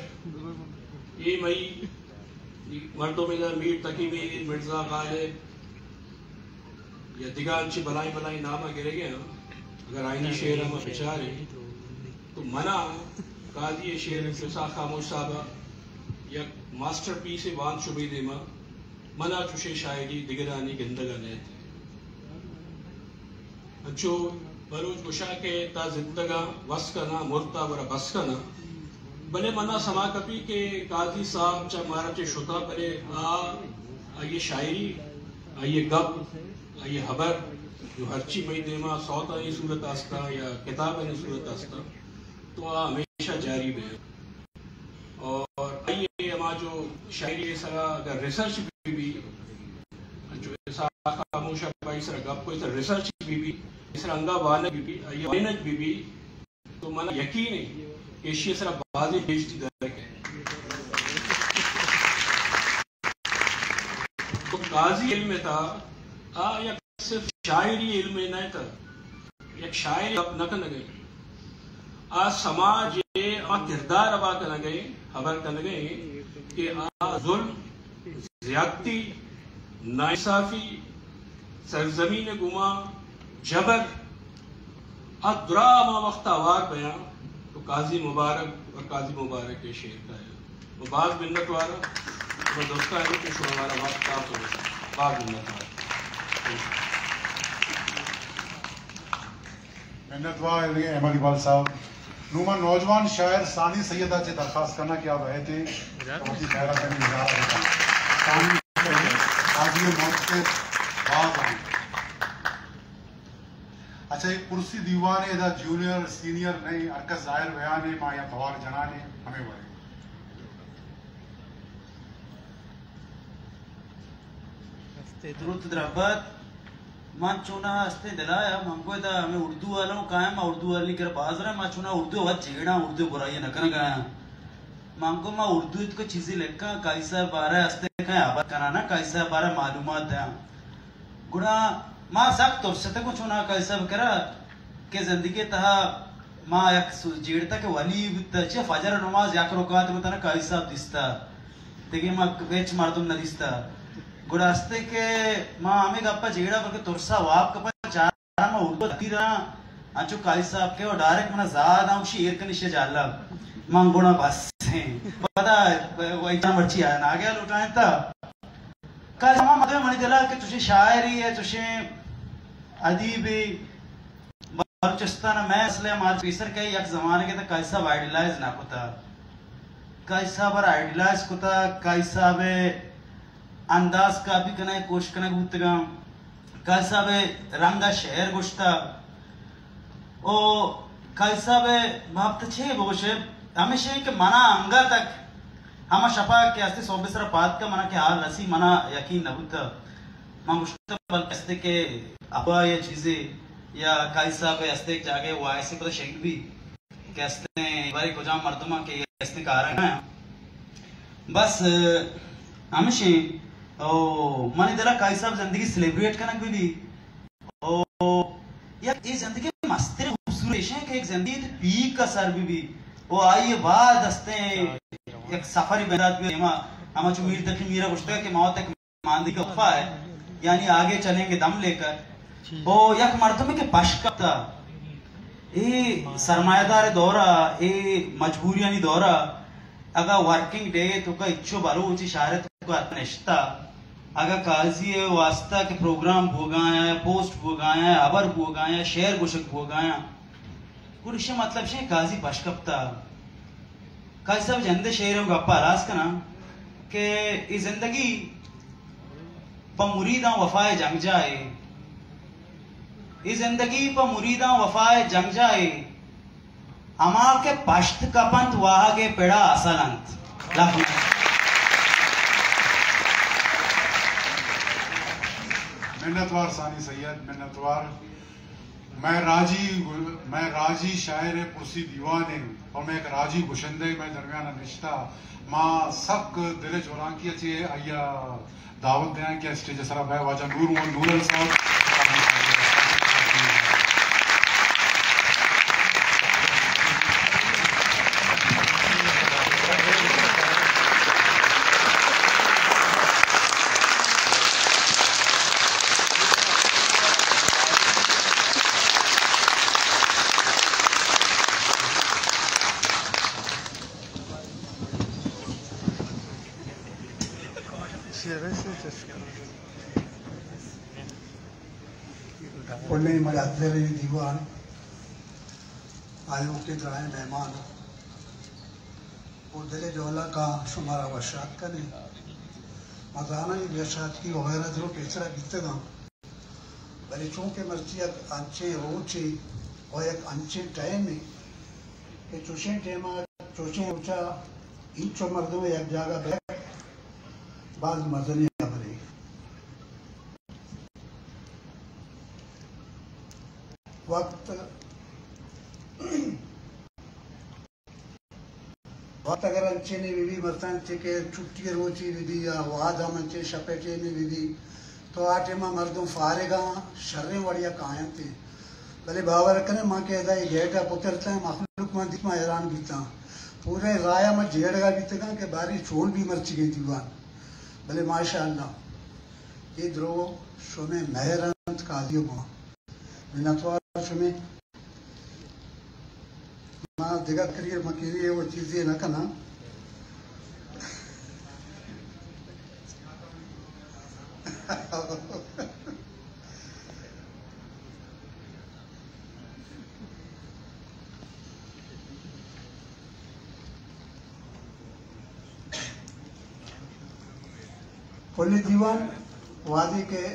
اے مئی مردم ادا میر تقی میر، مرزا غالب یا دگہ انچیں بلائیں بلائیں نام ءَ گرگ ءَ آں۔ اگر آئینی شعر ءَ ما بچاریں تو منا قاضی ءِ شعر، فضا خاموش صاحب ءِ یک ماسٹر پیس ءَ وانت شمے دیما، منا چوشیں شاعری دگرانی گندگ ءَ نئیت۔ انچو بلوچ گوشاں کہ تا زندگاں وس کناں، مرتا گڑا بس کناں۔ بلے منا سما کپی کہ قاضی صاحب چہ مارا چہ شتا، بلے آ، آئی ءِ شاعری، آئی ءِ گپ، آئی ءِ ہبر، جو ہرچی مئی دیما سوتانی صورت ءَ استاں یا کتابانی صورت ءَ استاں، تو آ ہمیشہ جاری بہ۔ اور آئی ءِ ہما جو شاعری ءِ سرا اگر ریسرچ بہ بی، جو اسحاق خاموش ءَ پہ آئی سرا گپ کو، سرا ریسرچ بہ بی، سرا انگا وانگ بہ بی، آئی ءِ وانگ بہ بی، تو منا یقین ہے کہ ایشی سرا بازیں پی ایچ ڈی درک ہے۔ تو قاضی علم تھا، آ یک صرف شاعری علم ءَ نہ تہ، یک شاعر گپ نہ کنگ ءَ، آ سماج ءِ آ کردار ادا کنگ ءَ، ہبر کنگ ءَ کہ آ ظلم، زیادتی، ناانصافی، سرزمین ءِ گوما جبر، آ درا ہما وقت ہوار بیاں تو قاضی مبارک و قاضی مبارک ءِ شعر کایاں۔ و باز منت وار آں۔ و دوستاں کہ شما مارا وقت دات و باز منت وار۔ منت وار احمد اقبال صاحب۔ نوں من نوجوان شاعر ثانی سید ءَ چہ درخواست کناں کہ آ بئیت ءُ وتی خیالاتانی اظہار بکنت۔ ثانی سید، قاضی ءِ محقق باز انت۔ اچھا، اے پرسی دیوان ءَ ادا جونیئر، سینئر نہ ایں، ہر کس ظاہر بیان ءَ، ما یا توار جنان ءَ، ہمے وڑ ءَ۔ درود دربت۔ من چونا ہستیں دلایا، من گو ادا ہمے اردو والوں قائم، اردو والی کر بازار، ما چونا اردو وت جیڑاں، اردو برائی نہ کنگ آیاں۔ من گو ما اردو تو چیزی لکھاں، قاضی صاحب بارہ ہستے کہیں آباد کنانا، قاضی صاحب بارہ معلومات دیاں۔ گڑا ما سک ترستگوں چوناہا قاضی صاحب کرا کہ زندگی تہا ما یک سو-، جیڑتا کہ ولی بوتا، چہ فجر نماز یک رکعت بوتا نا قاضی صاحب دیستا، دگہ ما ہچ مردم نہ دیستا۔ گڑا ہستے کہ ما ہمے گپا جیڑا بلکہ ترسا واب کپا چارا ما اردو دتی رہا، انچو قاضی صاحب کہ ڈائریکٹ منا زاد ہم شی ایر کنی شے جالا، من گڑا بس ہیں۔ پدا وہی مرچی آیا ناگیا لوٹائیں تا۔ قاضی صاحب، مدام منی دل ءَ کہ چوشیں شاعرے ءُ چوشیں ادیبے بلوچستان ءَ مئے نسل ءَ مارا پیسر کئے، یک زمانگے تہ قاضی صاحب آئیڈیلائز نہ کتہ۔ قاضی صاحب ءَ را آئیڈیلائز کتہ، قاضی صاحب ءِ انداز کاپی کنگ ءِ کوشش کنگ بوتگاں۔ قاضی صاحب ءِ رنگ ءَ شعر گوشتہ۔ او قاضی صاحب ءِ بابت چے بگوشے؟ ہمیش ایں کہ منا انگت ءَ ہما شپا کہ استے سہب ءِ سرا پاد کا منا کہ حال رسی، منا یقین نہ بوتہ۔ من گوشتہ بلکہ استے کہ افواہ یا چیزے یا قاضی صاحب ءِ استے یک جاگہ ءَ وائس ءَ پدا شنگ بی کہ استیں بارے کجام مردماں کہ استیں کاراں۔ بس، ء، ہمش ایں۔ او منی دل ءَ قاضی صاحب زندگی سیلیبریٹ کنگ بہ بی۔ او یک اے زندگی مستریں خوبصورتی ایش ایں کہ یک زندگی پیک ءَ سر بہ بی۔ او آئی ءَ بعد استیں یک سفرے بندات بی۔ ہما، ہما چو میر تقی میر ءَ گوشتگ کہ ما وت یک ماندگی کا وقفہ ہے، یعنی آگے چلیں گے دم لے کر۔ او یک مردمے کہ پش کپتا، اے سرمایہ دار دورا، اے مجبوریانی دورا، اگا ورکنگ ڈے تو کا اچو بلوچی شہر تو کا نشتا، اگا قاضی واسطہ کہ پروگرام بوگایا، پوسٹ بوگایا، خبر بوگایا، شعر گوشگ بوگایا، گڑا ایشی مطلب شے قاضی پش کپتا۔ قاضی صاحب جندے شعر ءُ گپ ءَ ہلاس کناں کہ اے زندگی پہ مریداں وفا ءِ جنگجاہے۔ اے زندگی پہ مریداں وفا ءِ جنگجاہے۔ ہما کہ پشت کپنت واہگ ءِ پڑا اصل انت۔ لکھ منتوار ثانی سید، منتوار۔ مئے راجی، مئے راجی شاعر ءِ پرسی دیوانے اور مئے یک راجی گشندہ مئے درمیان ءَ نشتہ۔ ما سک دل ءِ جولانکی ءَ چہ آئی ءَ دعوت دیاں کہ اسٹیج ءِ سرا بئے۔ واجہ نور محمد نورل صاحب۔ پلیں مئے حاضریں دیوان، آیوکیں دراہیں مہمان، او دل ءِ جولانکاں شمارا وش آتک کنیں۔ ما زاناں اے وش آتکی وغیرہ درو پیسرا بیتگاں، بلے چونکہ مرچی یک انچیں روچے و یک انچیں ٹائمے کہ چوشیں ٹائما چوشیں روچا اینچو مردم یک جاگہ بیت، باز مزنیں ہبرے۔ وقت، وقت اگر انچیں بہ بی، مثلاً چہ کہ چھٹی روچی بہ بی یا وہد ہم انچیں شپ ءِ ٹیمے بہ بی، تو آ ٹائما مردم فارغ آں، شریں وڑیا کاینت۔ بلے باور کنے، من کہ ادا اے گیٹ ءَ پترتاں، مخلوق من دیت، من حیران بیتاں۔ پورے راہ ءَ من جیڑگا بیتگاں کہ باری چون بی مرچیگیں دیوان۔ بلے ماشاءاللہ، اے درو شمے مہر انت قاضی ءِ گوما۔ منتوار شمے۔ ما دگہ تقریر مکیری ءَ و چیزے نہ کناں۔ کل دیوان وہدے کہ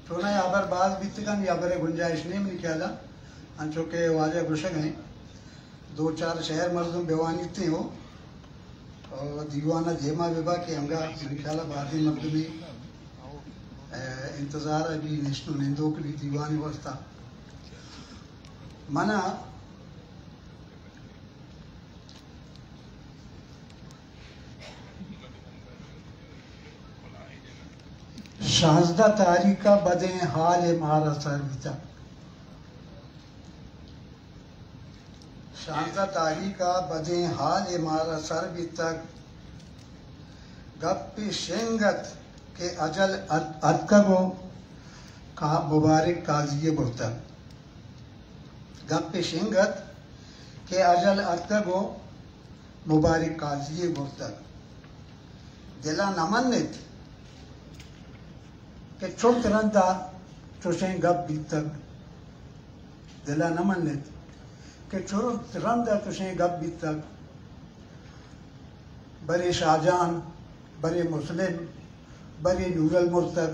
چوناہا ہبر باز بیتگ انت، اے ہبر ءِ گنجائش نیں منی خیال ءَ۔ انچو کہ واجہ گوشگ ءَ انت، دو چار شعر مردم بہ وانیت ایں و، و دیوان ءَ دیما بہ با کہ انگا منی خیال ءَ بازیں مردمے، ءَ، انتظار ءَ بی، نشت و نندوک بی دیوان ءِ واسطہ۔ من ءَ شانزدہ تاریخ ءَ بدیں حالے مارا سر بیتگ۔ شانزدہ تاریخ ءَ بدیں حالے مارا سر بیتگ۔ گپے شنگ ات کہ اجل ات-، اتکگ و کا-، مبارک قاضی ءَ برتگ۔ گپے شنگ ات کہ اجل اتکگ و مبارک قاضی ءَ برتگ۔ دل ءَ نہ منت کہ چنت رند ءَ چشیں گپ بیتگ۔ دل ءَ نہ منت کہ چنت رند ءَ چشیں گپ بیتگ۔ بلے شاہ جان، برے مسلم، برے نور المرتد۔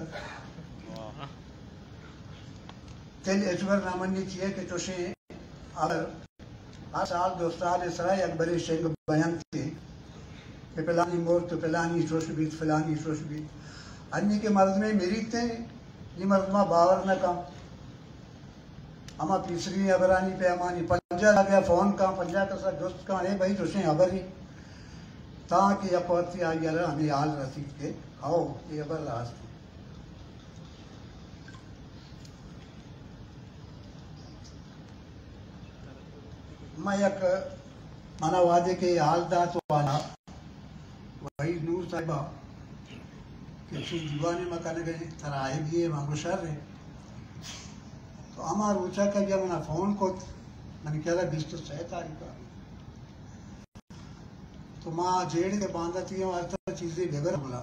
تل اچبر نامنی چیئے کہ چوشیں ہبر ہر سال دو سال سرا یک برے شنگ بینت کہ پلانی مرت، پلانی چوش بیت، پلانی چوش بیت۔ انی کہ مردمے مریت، نی مردما باور نہ کن۔ ہما پیسری ہبرانی پیمانی پنجاہ لگا فون کن، پنجاہ کسا جست کن، اے بھائی چوشیں ہبری؟ تاں کہ یک وقتی آئی را ہمے حال رسیت کہ ہو، اے ہبر راست۔ ما یک، منا وہدے کہ اے حال دات والا وحید نور صاحبا کہ چی دیوانے ما کنگے، ترا آئے دیئے، ما گو شر ہے۔ تو ہما روچا کہ بیا منا فون کت، من کہلا بیست و سہ تاریخ آ۔ تو ما جیڑ کے باندہ تھی ہم ہر طرح چیزیں بگر بلا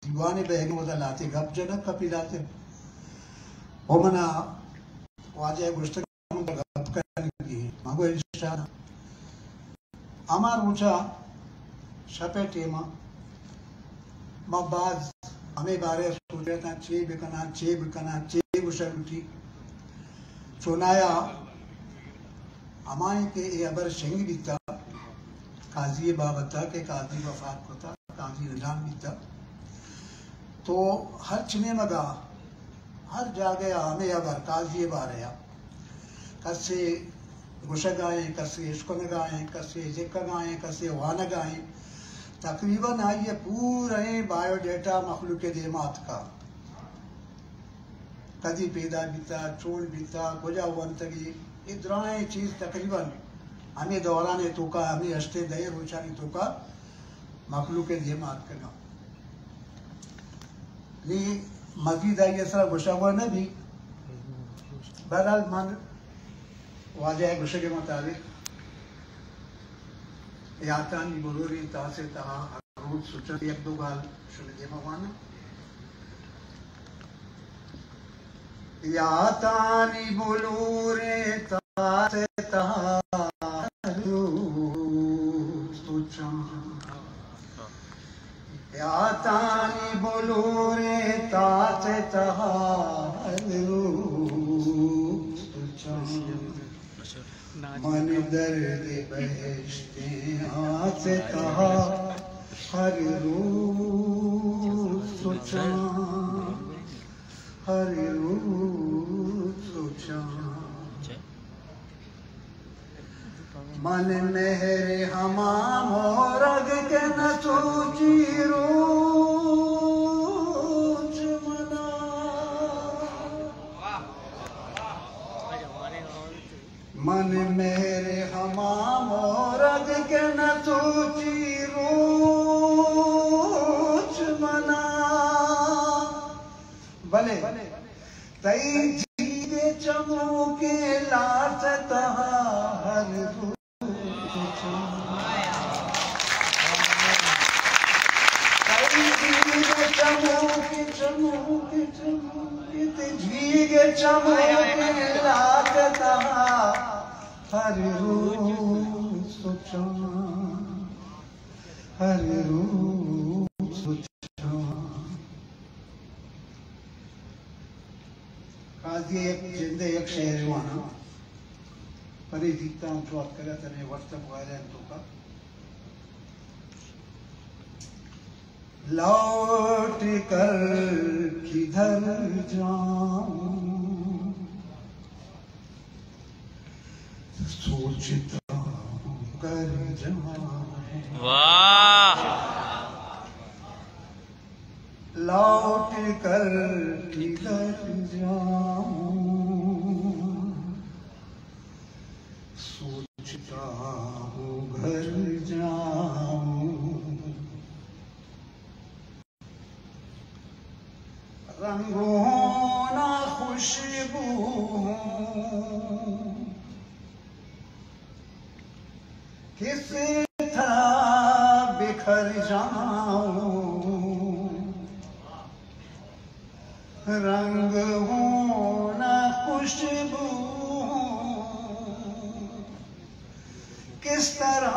دیوانے بہن ودا لاتے گپ جنک کپی لاتے۔ او منا واجہ گوشتگ من گپ کنگی ہیں۔ من گو انشاءاللہ۔ ہما روچا شپ ء ٹیما ما باز ہمے بارے ء سوچ اتاں، چے بکناں، چے بکناں، چے گوشگ لوٹی۔ چونایا ہمائیں کہ اے ہبر شنگ بیتا قاضی ء بابت ء کہ قاضی وفات کتا، قاضی ندام بیتا، تو ہرچ نیمگا ہر جاگہ ء ہمے ہبر قاضی ء بارے ء کسے گوشگائیں، کسے اشکنگائیں، کسے لکھگائیں، کسے وانگائیں۔ تقریباً آئی ء پورئیں بایو ڈیٹا مخلوق ء دیما اتکا۔ کدی پیدا بیتا، چون بیتا، کجا ونتگی، اے درائیں چیز تقریباً ہمے دوران ء توکا، ہمے ہشتیں دہیں روچانی توکا مخلوق ء دیما اتکگاں۔ نی مزید آئی ء سرا گوشگ ء نہ بی۔ بہرحال من واجہ ء گوشگ ء مطابق یاتانی بلوریں تاس ء تہا ہر روچ سوچاں یک دو گال شمئے دیما واناں۔ یاتانی بلوریں تاس ء تہا ہر روچ سوچاں۔ یاتانی بلوریں تاس ء تہا ہر روچ سوچاں۔ من درد بہشتیں آس ء تہا ہر روچ سوچاں۔ ہر روچ سوچاں۔ من مہر ہما مورگ کہ نہ سوچی روچ منا۔ من مہر ہما مورگ کہ نہ سوچی روچ منا۔ بلے تئی جیگ ء چموکیں لاس ء تہا ہر روچ سوچاں۔ تئی جیگ ء چموکیں، چموکیں، چموکیں، تئی جیگ ء چموکیں لاس ء تہا ہر روچ سوچاں۔ ہر روچ سوچاں۔ قاضی ء یک جند ء یک شعر واناں، پرے دیتا ہوں چو اتکگ ات، تنے وٹسپ وغیرہ انت توکا۔ لوٹ کر کدھر جاؤں، سوچتا ہوں گھر جاؤں۔ واہ! لوٹ کر کدھر جاؤں، سوچتا ہوں گھر جاؤں۔ رنگ ہوں نہ خوشبو ہوں، کس طرح بکھر جاؤں۔ رنگ ہوں نہ خوشبو ہوں، کس طرح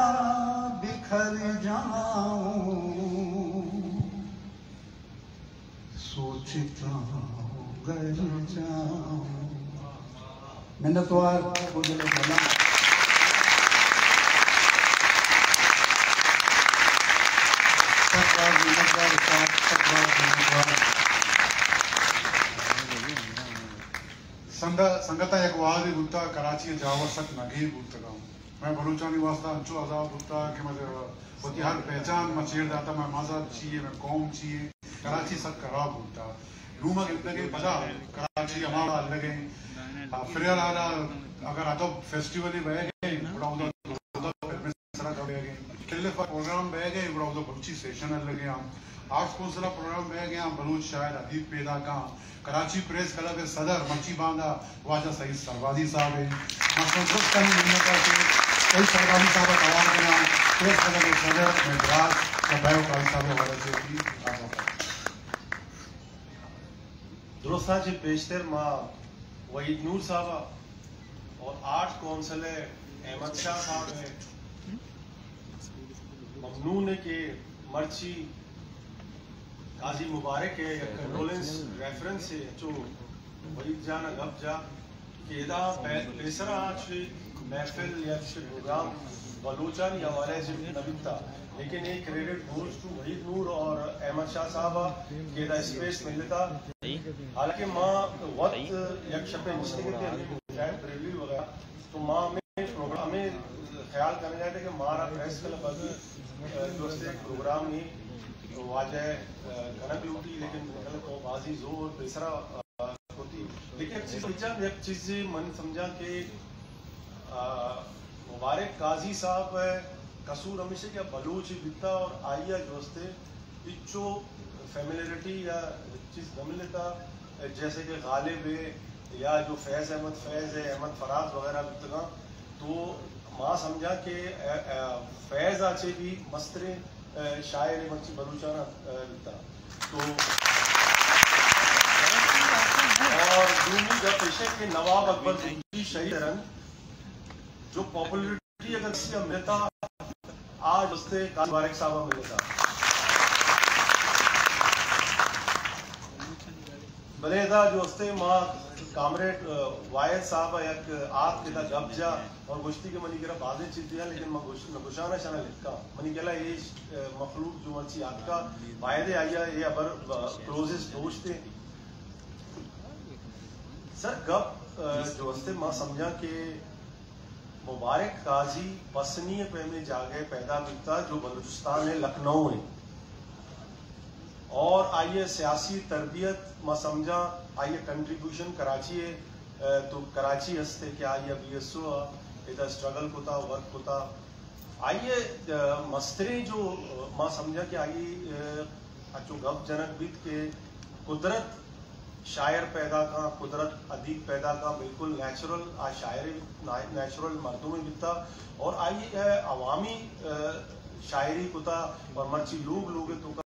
بکھر جاؤں۔ شتاں گل جاں۔ منتوار، گل جاں۔ سک باز منتوار، استاد، سک باز منتوار۔ سنگ-، سنگتاں، یک وہدے بوتا کراچی ءِ جاور سک نگیگ بوتگاں۔ مئے بلوچانی واسطہ انچو عذاب بوتا کہ مئے وتی ہر پہچان ما چیر داتا، مئے مذہب چی اے، مئے قوم چی اے۔ کراچی سک خراب بوتا۔ نوں ما گندگیں پدا کراچی ہما وڑا الگیں۔ آ، فریال حالا اگر ادب فیسٹیولے بئیگیں، گڑا اودا، اودا فلم سرا گپ بئیگیں۔ کلف ءَ پروگرام بئیگیں، گڑا اودا بلوچی سیشن الگیں۔ آرٹس کونسل ءَ پروگرام بئیگیں، بلوچ شاعر ادیب پیداک آں۔ کراچی پریس کلب ءِ صدر مرچی باندا واجہ سعید سربازی صاحب ایں۔ ما شما درستانی منت ءَ کہ سعید سربازی صاحب ءَ توار کناں، پریس کلب ءِ صدر مئے براس ءُ بایو قاضی صاحب ءِ حوالہ چہ وتی خاص خاص۔ درستاں چہ پیشتر ما وحید نور صاحب ءَ اور آرٹ کونسل ءِ احمد شاہ صاحب ءَ ممنون ایں کہ مرچی قاضی مبارک ءِ یک کنڈولنس ریفرنس ءَ چو وحید جان ءَ گپ جا کہ ادا پہ-، پیسرا چہ محفل یا چہ پروگرام بلوچانی حوالہ ءَ چہ نہ بیتا، لیکن اے credit goes to Wahid Noor اور احمد شاہ صاحب ءَ کہ ادا اسپیس ملتا۔ حالانکہ ما وت یک شپے نشتگ اتیں، ہمے ٹائم بریوری وغیرہ، تو ما ہمے پروگرام، ہمے خیال کنگ ءَ اتیں کہ مارا پریس کلب ءَ جو استے پروگرام اے واجہ کنگ لوٹی، لیکن منی خیال ءَ تو بازی زور پیسرا کتی۔ لیکن یک چیز، یک چیزے من سمجھاں کہ، آ، مبارک قاضی صاحب ءِ قصور ہمیش ایں کہ بلوچ بیتا اور آئی ءَ جو استے ہچو فیملیرٹی یا چیز نہ ملتا، جیسے کہ غالب اے یا جو فیض احمد فیض اے، احمد فراز وغیرہ بیتگاں، تو ما سمجھاں کہ، آ، آ، فیض ءَ چہ بھی مستریں شاعر مرچی بلوچانا بیتا۔ تو اور دومی گپ ایش ایں کہ نواب اکبر بگٹی شہید رند جو پاپولرٹی اگر کسی ءَ ملتا، آ جو استے قاضی مبارک صاحب ءَ ملتا۔ بلے ادا جو استے ما کامریڈ، آ، واحد صاحب ءَ یک آتک ادا گپ جا اور گوشتی کہ منی کرا بازیں چیزے ایں، لیکن ما گوش-، نہ گوشاں، شانا لکھاں۔ منی گلا اے، آ، مخلوق جو مرچی آتکا، باید اے آئی ءَ اے ہبر، آ، کلوزسٹ دوشت ایں۔ سر گپ، آ، جو استے ما سمجھاں کہ مبارک قاضی پسنی ءِ پیمیں جاگہے پیدا بیتا جو بلوچستان ءِ لکھنؤ ایں۔ اور آئی ءِ سیاسی تربیت ما سمجھاں، آئی ءِ کنٹریبیوشن کراچی ءِ، آ، تو کراچی استے کہ آئی ءَ بی ایس او ءَ ادا اسٹرگل کتا، ورک کتا۔ آئی ءِ، آ، مستریں جو، آ، ما سمجھاں کہ آئی، آ، اچو گپ جنگ بیت کہ قدرت شاعر پیدا کاں، قدرت ادیب پیدا کاں، بالکل نیچرل آ شاعر، نا-، نیچرل مردمے بیتا اور آئی ءَ عوامی، آ، شاعری کتا اور مرچی لوگ لوگ ءِ توکا